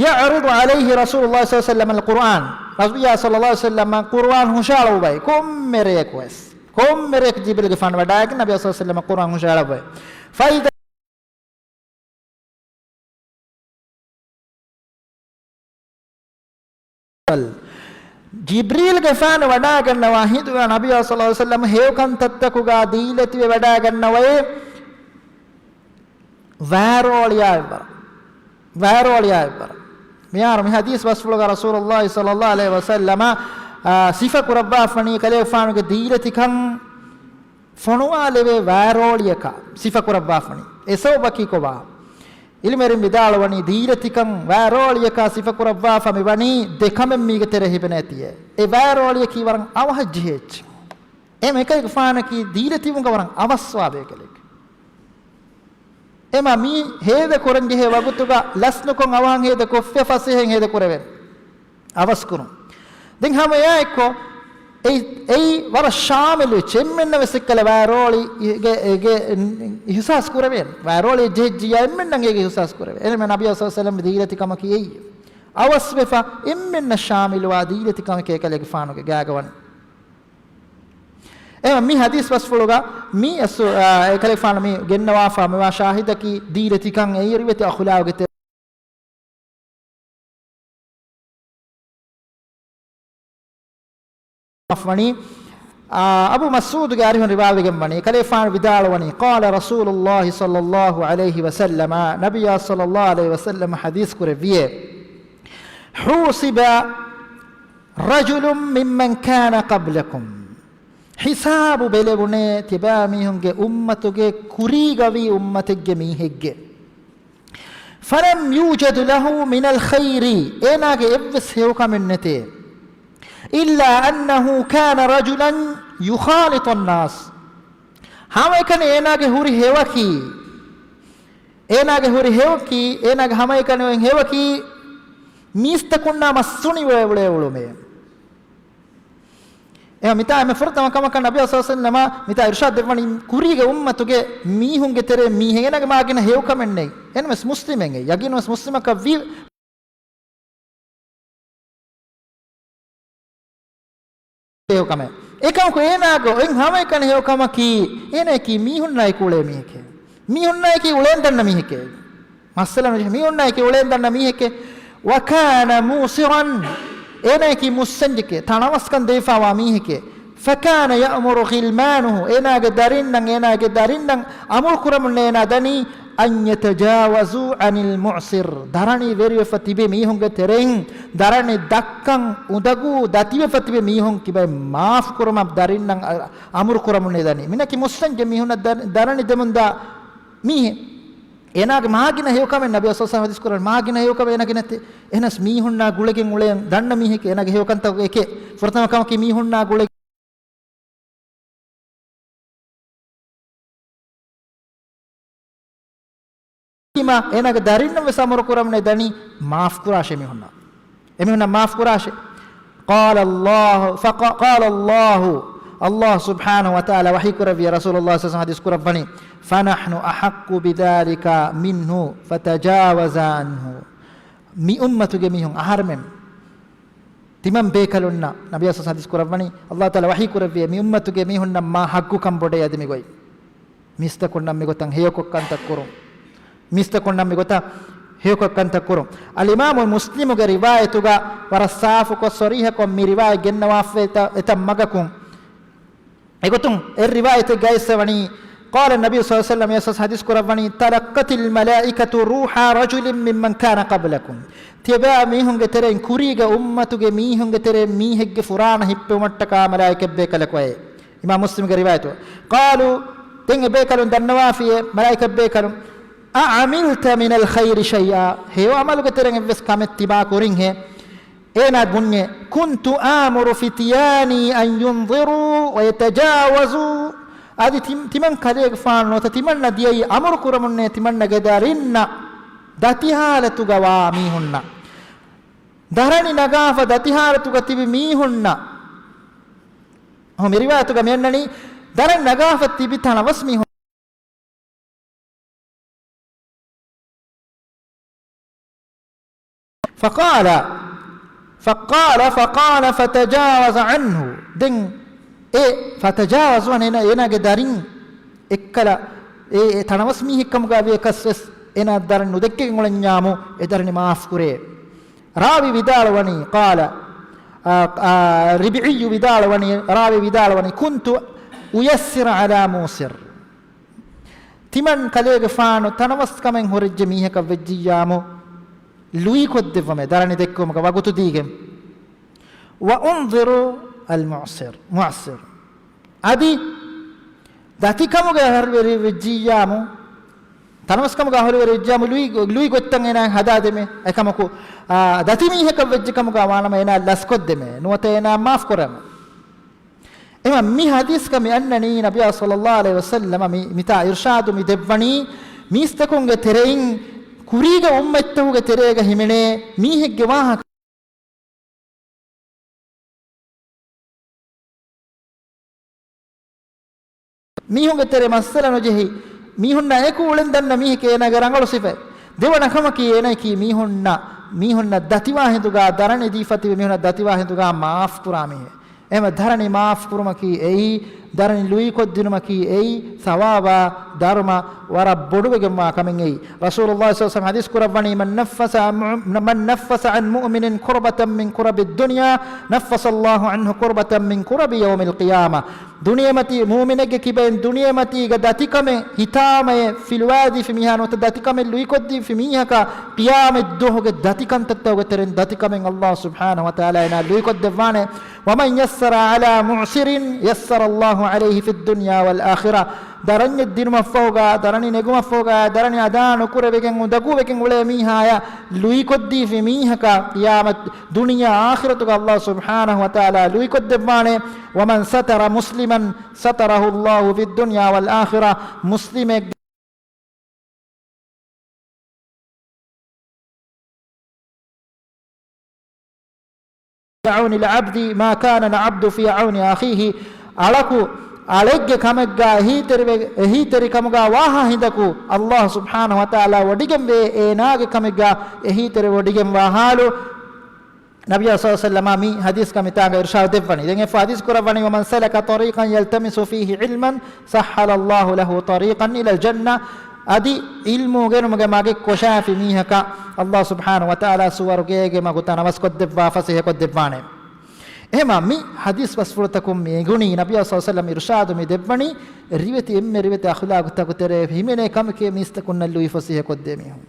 يعرض عليه رسول الله صلى الله عليه وسلم القرآن. ނަބިއްޔާ ޞައްލަﷲ ޢަލައިހި ވަސައްލަމަށް ޤުރުއާން ހުށައަޅުއްވައި. ކޮންމެ ރެޔަކު ވެސް، ކޮންމެ ރެޔަކު ޖިބްރީލްގެފާނު ވަޑައިގެން ނަބިއްޔާ ޞައްލަﷲ ޢަލައިހި ވަސައްލަމަށް ޤުރުއާން ހުށައަޅައްވައި. فإذا ޖިބްރީލްގެފާނު ވަޑައިގަންނަވާ ހިނދުގަ ނަބިއްޔާ ޞައްލަﷲ ޢަލައިހި ވަސައްލަމަ ހެޔޮކަންތައްތަކުގަ ދީލަތިވެ ވަޑައިގަންނަވައި، ވާރޯޅިޔާއެއްވަރަށް، ވާރޯޅިޔާއެއްވަރަށް. މިހާރު މި ޙަދީޘް ބަސްފުޅުގަ ރަސޫލުﷲ ޞައްލަﷲ ޢަލައިހި ވަސައްލަމަ، އާ، ސިފަ ކުރައްވާފަނީ ކަލޭގެފާނުގެ ދީލަތިކަން ފޮނުވާލެވޭ ވާރޯޅިޔަކާ ސިފަ ކުރައްވާފަނީ. އެ ސަބަބަކީ ކޮބާ؟ ޢިލްމުވެރިން ވިދާޅުވަނީ، ދީލަތިކަން ވާރޯޅިޔަކާ ސިފަ ކުރައްވާފަ މި ވަނީ ދެ ކަމެއް މީގެ ތެރޭ ހިބެނޭތީއޭ. އެ ވާރޯޅިޔަކީ ވަރަށް އަވަހަށް ޖެހޭ އެއްޗެއް. އެހެން އެކަލޭގެފާނަކީ ދީލަތިވުމުގަ ވަރަށް އަވަސްވާ ބޭކަލެއް. އެމަ މީ ހޭދަ ކުރަން ޖެހޭ ވަގުތުގަ ލަސްނުކޮށް އަވަހަށް ހޭދަ ކޮށްފަ ފަސޭހައިން ހޭދަ ކުރެވެން. އަވަސްކުރުން. ދެން ހަމަ އެއާއެއްކޮށް، އެއީ، އެއީ ވަރަށް ޝާމިލު އެއްޗެއް. އެންމެންނަށް ވެސް އެއްކަލަ ވާރޯޅި ގެ، ގެ، އިހުސާސް ކުރެވޭނެ. ވާރޯޅި ޖެހިއްޖިއްޔާ އެންމެންނަށް އޭގެ އިހުސާސް ކުރެވޭ. އެހެންވެ ނަބިއްޔާ ޞައްލަﷲ ޢަލައިހި ވަސައްލަމް ދީލަތި ކަމަކީ އެއީ. އަވަސްވެފަ އެންމެންނަށް ޝާމިލުވާ ދީލަތި ކަމެކޭ އެކަލޭގެފާނުގެ ގާގަ ވަނީ. އެހެން މި ޙަދީޘް ބަސްފުޅުގަ މި އަސް، އާ، އެކަލޭގެފާނު މި ގެންނަވާފަ މިވާ ޝާހިދަކީ ދީލަތިކަން އެއީ ރިވެތި އަޚުލާގުގެ ތެ ވަނީ، އާ، އަބޫ މަސްޢޫދުގެ އަރިހުން ރިވާވެގެން ވަނީ، ކަލޭފާނު ވިދާޅުވަނީ، قال رسول الله صلى الله عليه وسلم، ނަބިއްޔާ ޞައްލަﷲ ޢަލައިހި ވަސައްލަމަ ޙަދީޘް ކުރެއްވިއޭ، حوصب رجل ممن كان قبلكم. ހިސާބު ބެލެވުނޭ ތިބާމީހުންގެ އުއްމަތުގެ ކުރީގަވީ އުއްމަތެއްގެ މީހެއްގެ. فلم يوجد له من الخير، އޭނާގެ އެއްވެސް ހެޔޮކަމެއް ނެތޭ. إلا أنه كان رجلا يخالط الناس. ހަމައެކަނި އޭނާގެ ހުރި ހެޔޮކީ، އޭނާގެ ހުރި ހެޔޮކީ، އޭނާގެ ހަމައެކަނި އޮތް ހެޔޮކީ، މީސްތަކުންނާ މައްސުނިވެ އުޅޭ އުޅުމޭ. އެހެން މިތާ އެންމެ ފުރަތަމަ ކަމަކަށް ނަބީ ޞައްލަﷲު ޢަލައިހި ވަސައްލަމަ މިތާ އިރުޝާދު ދެއްވަނީ، ކުރީގެ އުއްމަތުގެ މީހުންގެ ތެރޭ މީހެއް، އޭނާގެ މާގިނަ ހެޔޮކަމެއް ނެތް. އެންމެސް މުސްލިމެއް، ޔަގީންވެސް މުސްލިމަކަށް ވި ހެޔޮކަމެއް. އެކަމަކު އޭނާގެ އޮތް ހަމައެކަނި ހެޔޮކަމަކީ، އޭނާއަކީ މީހުންނާއެކު އުޅޭ މީހެކޭ. މީހުންނާއެކީ އުޅޭން ދަންނަ މީހެކޭ. މައްސަލަ ނުޖެހޭ، މީހުންނާއެކީ އުޅޭން ދަންނަ މީހެކޭ. وكان موسرا، އޭނާއަކީ މުއްސަންޖެކޭ، ތަނަވަސްކަން ދެވިފާވާ މީހެކޭ. فكان يأمر غلمانه، އޭނާގެ ދަރިންނަށް، އޭނާގެ ދަރިންނަށް އަމުރު ކުރަމުން އޭނާ ދަނީ، أن يتجاوزوا عن المعسر، ދަރަނި ވެރިވެފަ ތިބި މީހުންގެ ތެރެއިން، ދަރަނި ދައްކަން އުނދަގޫ ދަތިވެފަ ތިބި މީހުން ކިބައިން މާފު ކުރުމަށް ދަރިންނަށް އަ-، އަމުރު ކުރަމުން އެ ދަނީ. މިނަކީ މުއްސަންޖެ މީހުންނަށް ދަ-، ދަރަނި ދެމުންދާ މީހެއް. އޭނާގެ މާގިނަ ހެޔޮކަމެއް ނަބީ ޞައްލަﷲު ޢަލައިހި ވަސައްލަމަ ޙަދީޘް ކުރަން، މާގިނަ ހެޔޮކަމެއް އޭނާގެ ނެތޭ. އެހެނަސް މީހުންނާ ގުޅެގެން އުޅޭ ދަންނަ މީހެކޭ، އޭނާގެ ހެޔޮކަންތަކުގެ އެކެއް. ފުރަތަމަ ކަމަކީ މީހުންނާ ގުޅެ އޭނާގެ ދަރިންނަށް ވެސް އަމުރު ކުރަމުން އެ ދަނީ މާފު ކުރާށޭ މީހުންނަށް. އެމީހުންނަށް މާފު ކުރާށޭ. قال الله، فق-، قال الله، ﷲ ސުބްޙާނަހޫ ވަތަޢާލާ ވަޙީ ކުރެއްވި ރަސޫލުﷲ ޞައްލަﷲު ޢަލައިހި ވަސައްލަމަ ޙަދީޘް ކުރައްވަނީ، فنحن أحق بذلك منه فتجاوز عنه. މި އުއްމަތުގެ މީހުން އަހަރެމެން ތިމަން ބޭކަލުންނަށް ނަބީ ޞައްލަﷲު ޢަލައިހި ވަސައްލަމަ ޙަދީޘް ކުރައްވަނީ، ﷲ ތަޢާލާ ވަޙީ ކުރެއްވިއޭ، މި އުއްމަތުގެ މީހުންނަށް މާ ޙައްޤުކަން ބޮޑޭ އަދި މި ގޮތް. މީސްތަކުންނަށް މިގޮތަށް ހެޔޮކޮށް ކަންތައް ކުރުން. މީސްތަކުންނަށް މިގޮތަށް ހެޔޮކޮށް ކަންތައް ކުރުން. އަލްއިމާމު މުސްލިމުގެ ރިވާޔަތުގަ ވަރަށް ސާފުކޮށް ޞަރީޙަކޮށް މި ރިވާޔަތް ގެންނަވާފައި އެތަ-، އެތައް މަގަކުން. އެގޮތުން އެ ރިވާޔަތެއްގަ އައިސްފަ ވަނީ، قال النبي صلى الله عليه وسلم، އެ ޙަދީޘް ކުރައްވަނީ، تلقت الملائكة روح رجل ممن كان قبلكم. ތިޔަބައިމީހުންގެ ތެރެއިން، ކުރީގެ އުއްމަތުގެ މީހުންގެ ތެރެއިން މީހެއްގެ ފުރާނަ ހިއްޕެވުމަށްޓަކާ މަލާއިކަތްބޭކަލަކު އައޭ. އިމާމު މުސްލިމްގެ ރިވާޔަތު. قالوا، ދެން އެބޭކަލުން ދަންނަވާފިޔޭ، މަލާއިކަތްބޭކަލުން، أعملت من الخير شيئا، ހެޔޮ ޢަމަލުގެ ތެރެއިން އެއްވެސް ކަމެއް ތިބާ ކުރިންހޭ؟ އޭނާ ބުންޏޭ، كنت آمر فتياني أن ينظروا ويتجاوزوا. އަދި ތި-، ތިމަން ކަލޭގެފާނު ނުވަތަ ތިމަންނަށް ދިޔައީ އަމުރު ކުރަމުންނޭ ތިމަންނަގެ ދަރިންނަށް ދަތި ޙާލަތުގަ ވާ މީހުންނަށް. ދަރަނި ނަގާފަ ދަތި ޙާލަތުގަ ތިބި މީހުންނަށް. ހަމަ މި ރިވާޔަތުގަ މިއަންނަނީ ދަރަނި ނަގާފަ ތިބި ތަނަވަސް މީހުން. فقال، فقال، فقال، فتجاوز عنه. ދެން އެ فتجاوز ވަނީ އޭނާ، އޭނާގެ ދަރިން އެއްކަލަ އެ، އެ ތަނަވަސް މީހެއްކަމުގަ ވިޔަކަސް ވެސް އޭނާ ދަރިން ނުދެއްކެގެން އުޅެންޏާމު އެ ދަރަނި މާފު ކުރޭ. ރާވީ ވިދާޅުވަނީ، قال، އާ، އާ، ރިބްޢިއްޔު ވިދާޅުވަނީ، ރާވީ ވިދާޅުވަނީ، كنت أيسر على موسر. ތިމަން ކަލޭގެފާނު ތަނަވަސްކަމެއް ހުރެއްޖެ މީހަކަށް ވެއްޖިއްޔާމު، ލުއިކޮށްދެއްވަމޭ، ދަރަނި ދެއްކުމަކަށް ވަގުތު ދީގެން. وأنظر المعسر، معسر. އަދި ދަތިކަމުގެ އަހުލުވެރި ވެއްޖިއްޔާމު، ތަނަވަސްކަމުގެ އަހުލުވެރި ވެއްޖިއްޔާމު، ލުއި، ލުއި ގޮތްތައް އޭނާ ހަދާދެމޭ. އެކަމަކު، އާ، ދަތި މީހަކަށް ވެއްޖެ ކަމުގަ ވާނަމަ އޭނާ ލަސްކޮށްދެމޭ. ނުވަތަ އޭނާ މާފް ކުރަމޭ. އެމަ މި ޙަދީޘްގަ މި އަންނަނީ ނަބިއްޔާ ޞައްލައްލާހު ޢަލައިހި ވަސައްލަމަ މި، މިތާ އިރުޝާދު މި ދެއްވަނީ، މީސްތަކުންގެ ތެރެއިން ކުރީގެ އުއްމަތްތަކުގެ ތެރޭގަ ހިމެނޭ މީހެއްގެ ވާހަކަ. މީހުންގެ ތެރޭ މައްސަލަ ނުޖެހި، މީހުންނާ އެކު އުޅެން ދަންނަ މީހެކޭ އޭނާގެ ރަނގަޅު ސިފައެއް. ދެވަނަ ކަމަކީ އޭނައަކީ މީހުންނަށް، މީހުންނަށް ދަތިވާ ހިނދުގާ، ދަރަނި ދީފަ ތިބި މީހުންނަށް ދަތިވާ ހިނދުގާ މާފް ކުރާ މީހެއް. އެހެންވެ ދަރަނި މާފް ކުރުމަކީ އެއީ، ދަރަނި ލުއިކޮށްދިނުމަކީ އެއީ، ސަވާބާ ދަރުމަ ވަރަށް ބޮޑުވެގެންވާ ކަމެއް އެއީ. ރަސޫލުﷲ ޞައްލައްލާހު ޢަލައިހި ވަސައްލަމަ ޙަދީޘް ކުރައްވަނީ، من نفس عن مؤ-، من نفس عن مؤمن كربة من كرب الدنيا نفس الله عنه كربة من كرب يوم القيامة. ދުނިޔެމަތީ މުއުމިނެއްގެ ކިބައިން ދުނިޔެމަތީގަ ދަތިކަމެއް ހިތާމައެއް ފިލުވާދީފި މީހާ ނުވަތަ ދަތިކަމެއް ލުއިކޮށްދީފި މީހަކަށް ޤިޔާމަތްދުވަހުގެ ދަތިކަންތައްތަކުގެ ތެރެއިން ދަތިކަމެއް ﷲ ސުބްޙާނަހޫ ވަތަޢާލާ އޭނާ ލުއިކޮށްދެއްވާނެ. ومن يسر على معسر يسر الله عليه في الدنيا والآخرة. ދަރަންޏެއް ދިނުމަށްފަހުގަ، ދަރަނި ނެގުމަށްފަހުގަ، ދަރަނި އަދާ ނުކުރެވިގެން އުނދަގޫވެގެން އުޅޭ މީހާޔަށް ލުއިކޮށްދީފި މީހަކަށް ޤިޔާމަތް ދުނިޔެ އާޚިރަތުގަ ﷲ ސުބްޙާނަހު ވަތަޢާލާ ލުއިކޮށްދެއްވާނެ. ومن ستر مسلما ستره الله في الدنيا والآخرة. މުސްލިމެއްގެ في عون العبد ما كان العبد في عون أخيه. އަޅަކު އަޅެއްގެ ކަމެއްގަ އެހީތެރިވެ-، އެހީތެރިކަމުގަ ވާހާ ހިނދަކު ﷲ ސުބްޙާނަހު ވަތަޢާލާ ވޮޑިގެންވޭ އޭނާގެ ކަމެއްގަ އެހީތެރި ވޮޑިގެންވާ ޙާލު. ނަބިއްޔާ ޞައްލަﷲ ޢަލައިހި ވަސައްލަމަ މި ޙަދީޘްގަ މިތާނގަ އިރުޝާދު ދެއްވަނީ. ދެން އެއަށްފަހު ޙަދީޘް ކުރައްވަނީ، ومن سلك طريقا يلتمس فيه علما سهل الله له طريقا إلى الجنة. އަދި ޢިލްމު އުނގެނުމުގެ މަގެއް ކޮށާފި މީހަކަށް ﷲ ސުބްޙާނަހު ވަތަޢާލާ ސުވަރުގޭގެ މަގު ތަނަވަސްކޮށްދެއްވާ، ފަސޭހަކޮށްދެއްވާނެ. އެހެމަ މި ޙަދީޘް ބަސްފުޅުތަކުން މި އެނގުނީ، ނަބިއްޔާ ޞައްލަﷲ ޢަލައިހި ވަސައްލަމަ އިރުޝާދު މި ދެއްވަނީ، ރިވެތި އެންމެ ރިވެތި އަޚުލާގުތަކު ތެރޭ ހިމެނޭ ކަމެކޭ މީސްތަކުންނަށް ލުއި ފަސޭހަކޮށްދޭ މީހުން.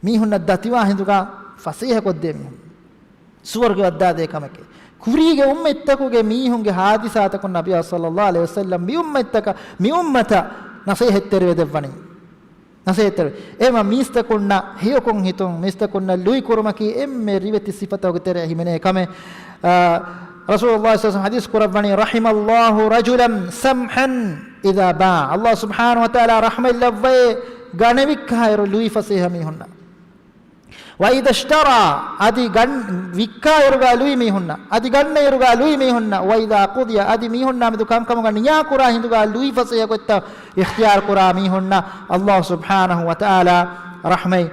މީހުންނަށް ދަތިވާ ހިނދުގަ ފަސޭހަކޮށްދޭ މީހުން. ސުވަރުގެ ވައްދާދޭ ކަމެކޭ. ކުރީގެ އުއްމަތްތަކުގެ މީހުންގެ ޙާދިސާތަކުން ނަބިއްޔާ ޞައްލަﷲ ޢަލައިހި ވަސައްލަމަ މި އުއްމަތްތަކަށް، މި އުއްމަތަށް ނަޞޭޙަތްތެރިވެ ދެއްވަނީ. ނަޞޭޙަތްތެރިވެ. އެހެމަ މީސްތަކުންނަށް ހެޔޮކޮށް ހިތުން، މީސްތަކުންނަށް ލުއި ކުރުމަކީ އެންމެ ރިވެތި ސިފަތަކުގެ ތެރެއަށް ހިމެނޭ ކަމެއް. އާ، ރަސޫލުﷲ ޞައްލަﷲ ޢަލައިހި ވަސައްލަމަ ޙަދީޘް ކުރައްވަނީ، رحم الله رجلا سمحا إذا باع. ﷲ ސުބްޙާނަހު ވަތަޢާލާ ރަޙްމަތްލައްވައޭ ގަނެވިއްކާއިރު ލުއިފަސޭހަ މީހުންނަށް. وإذا اشترى، އަދި ގަން-، ވިއްކާއިރުގަ ލުއި މީހުންނަށް، އަދި ގަންނައިރުގަ ލުއި މީހުންނަށް، وإذا قضى، އަދި މީހުންނާ މެދު ކަންކަމުގަ ނިޔާކުރާ ހިނދުގަ ލުއިފަސޭހަކޮށްތައް އިޚްތިޔާރުކުރާ މީހުންނަށް ﷲ ސުބްޙާނަހު ވަތަޢާލާ ރަޙްމަތް.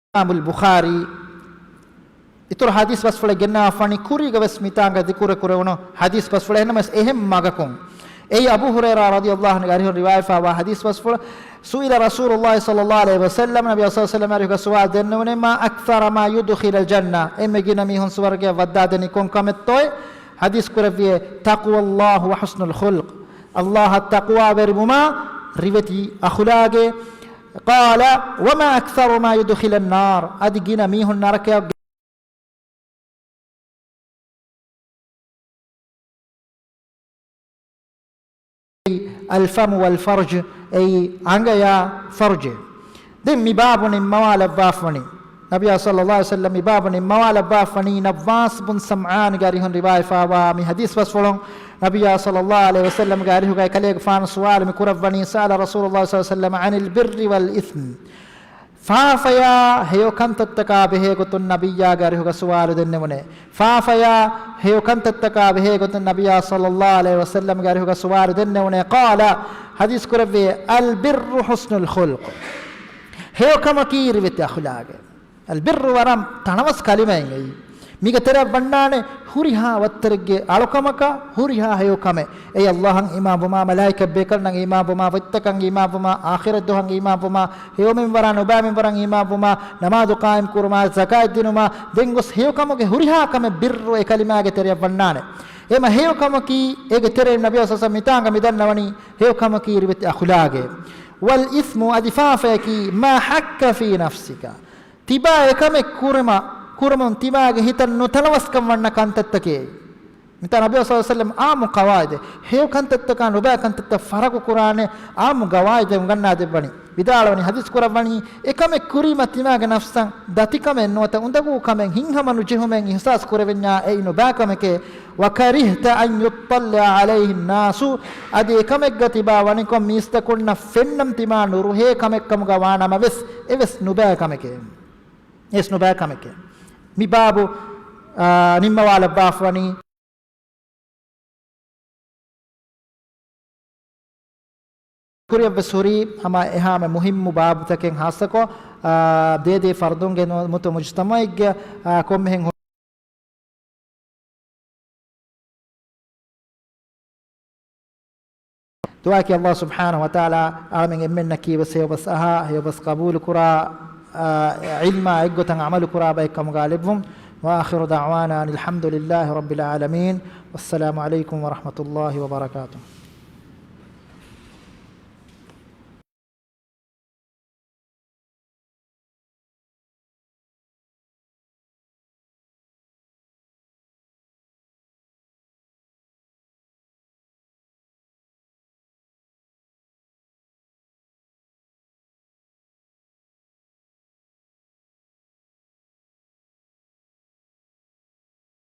އިމާމުލް ބުޚާރީ އިތުރު ޙަދީޘް ބަސްފުޅެއް ގެންނަވާފަނީ، ކުރީގަ ވެސް މިތާނގަ ޛިކުރު ކުރެވުނު ޙަދީޘް ބަސްފުޅެއް. އެހެންނަމަވެސް އެހެން މަގަކުން. އެއީ އަބޫ ހުރައިރާ ރަޟިޔަﷲ ޢަންހުގެ އަރިހުން ރިވާޔަތްވާ ޙަދީޘް ބަސްފުޅު، سئل رسول الله صلى الله عليه وسلم، ނަބިއްޔާ ޞައްލަﷲ ޢަލައިހި ވަސައްލަމަ އަރިހުގަ ސުވާލު ދެންނެވުނެ، ما أكثر ما يدخل الجنة، އެންމެ ގިނަ މީހުން ސުވަރުގެއަށް ވައްދާދެނީ ކޮން ކަމެއްތޯއޭ؟ ޙަދީޘް ކުރެއްވިއޭ، تقوى الله وحسن الخلق، ﷲ އަށް ތަޤްވާވެރިވުމާ ރިވެތި އަޚުލާގެއް. قال، وما أكثر ما يدخل النار، އަދި ގިނަ މީހުން ނަރަކަޔަށް الفم والفرج، އެއީ އަނގަޔާ ފަރުޖެއް. ދެން މި ބާބު ނިންމަވާލައްވާފަނީ، ނަބިއްޔާ ޞައްލަﷲ ޢަލައިހި ވަސައްލަމަ މި ބާބު ނިންމަވާލައްވާފަނީ، ނައްވާސް ބުން ސަމްޢާންގެ އަރިހުން ރިވާޔަތްވާ މި ޙަދީޘް ބަސްފުޅުން، ނަބިއްޔާ ޞައްލަﷲ ޢަލައިހި ވަސައްލަމަގެ އަރިހުގައި ކަލޭގެފާނު ސުވާލު މި ކުރައްވަނީ، سأل رسول الله صلى الله عليه وسلم عن البر والإثم. ފާފަޔާ ހެޔޮ ކަންތައްތަކާ ބެހޭގޮތުން ނަބިއްޔާގެ އަރިހުގަ ސުވާލު ދެންނެވުނޭ. ފާފަޔާ ހެޔޮ ކަންތައްތަކާ ބެހޭގޮތުން ނަބިއްޔާ ޞައްލަﷲ ޢަލައިހި ވަސައްލަމަގެ އަރިހުގަ ސުވާލު ދެންނެވުނޭ. قال، ޙަދީޘް ކުރެއްވި، البر حسن الخلق. ހެޔޮކަމަކީ ރިވެތި އަޚުލާގެއް. އަލްބިއްރު ވަރަށް ތަނަވަސް ކަލިމައެއް އެއީ. މީގެ ތެރެއަށް ވަންނާނެ ހުރިހާ ވައްތަރެއްގެ އަޅުކަމަކަށް ހުރިހާ ހެޔޮ ކަމެއް. އެއީ ﷲ އަށް އީމާންވުމާ، މަލާއިކަތް ބޭކަލުންނަށް އީމާންވުމާ، ފޮތްތަކަށް އީމާންވުމާ، އާޚިރަތް ދުވަހަށް އީމާންވުމާ، ހެޔޮމެންވަރާ ނުބައިމެންވަރަށް އީމާންވުމާ، ނަމާދު ޤާއިމް ކުރުމާ، ޒަކާތް ދިނުމާ، ދެން ގޮސް ހެޔޮ ކަމުގެ ހުރިހާ ކަމެއް ބިއްރު އެ ކަލިމާގެ ތެރެއަށް ވަންނާނެ. އެމަ ހެޔޮ ކަމަކީ އޭގެ ތެރެއިން ނަބިއްޔާ ޞައްލަﷲ ޢަލައިހި ވަސައްލަމަ މިތާނގަ މި ދަންނަވަނީ ހެޔޮ ކަމަކީ ރިވެތި އަޚުލާގެއް. والإثم، އަދި ފާފަޔަކީ، ما حك في نفسك، ތިބާ އެކަމެއް ކުރުމަ-، ކުރުމުން ތިބާގެ ހިތަށް ނުތަނަވަސްކަން ވަންނަ ކަންތައްތަކެއް. މިތާ ނަބިއްޔާ ޞައްލަﷲ ޢަލައިހި ވަސައްލަމަ ޢާއްމު ޤަވާޢިދެއް، ހެޔޮ ކަންތައްތަކާ ނުބައި ކަންތައްތައް ފަރަގު ކުރާނެ ޢާއްމު ޤަވާޢިދެއް އުނގަންނާ ދެއްވަނީ. ވިދާޅުވަނީ، ޙަދީޘް ކުރައްވަނީ، އެކަމެއް ކުރީމަ ތިމާގެ ނަފްސަށް ދަތިކަމެއް ނުވަތަ އުނދަގޫ ކަމެއް ހިތްހަމަ ނުޖެހުމެއް އިޙްސާސް ކުރެވެންޏާ އެއީ ނުބައި ކަމެކޭ. وكرهت أن يطلع عليه الناس، އަދި އެކަމެއްގަ ތިބާ ވަނިކޮށް މީސްތަކުންނަށް ފެންނަން ތިމާ ނުރުހޭ ކަމެއް ކަމުގަ ވާނަމަވެސް، އެވެސް ނުބައި ކަމެކޭ. އެވެސް ނުބައި ކަމެކޭ. މި ބާބު، އާ، ނިންމަވާލައްވާފަވަނީ. ކުރިއަށްވެސް ހުރީ ހަމަ އެހާމެ މުހިއްމު ބާބުތަކެއް ހާއްސަކޮށް، އާ، ދޭދޭ ފަރުދުންގެ ނުވަތަ މުޖުތަމަޢެއްގެ، އާ، ކޮންމެހެން ހު-، ދުޢާއަކީ ﷲ ސުބްޙާނަހޫ ވަތަޢާލާ އަޅަމެން އެންމެންނަކީވެސް ހެޔޮބަސް އަހާ، ހެޔޮބަސް ޤަބޫލުކުރާ، އާ، ޢިލްމާ އެއްގޮތަށް ޢަމަލުކުރާ ބައެއް ކަމުގަ ލެއްވުން. وآخر دعوانا أن الحمد لله رب العالمين. والسلام عليكم ورحمة الله وبركاته.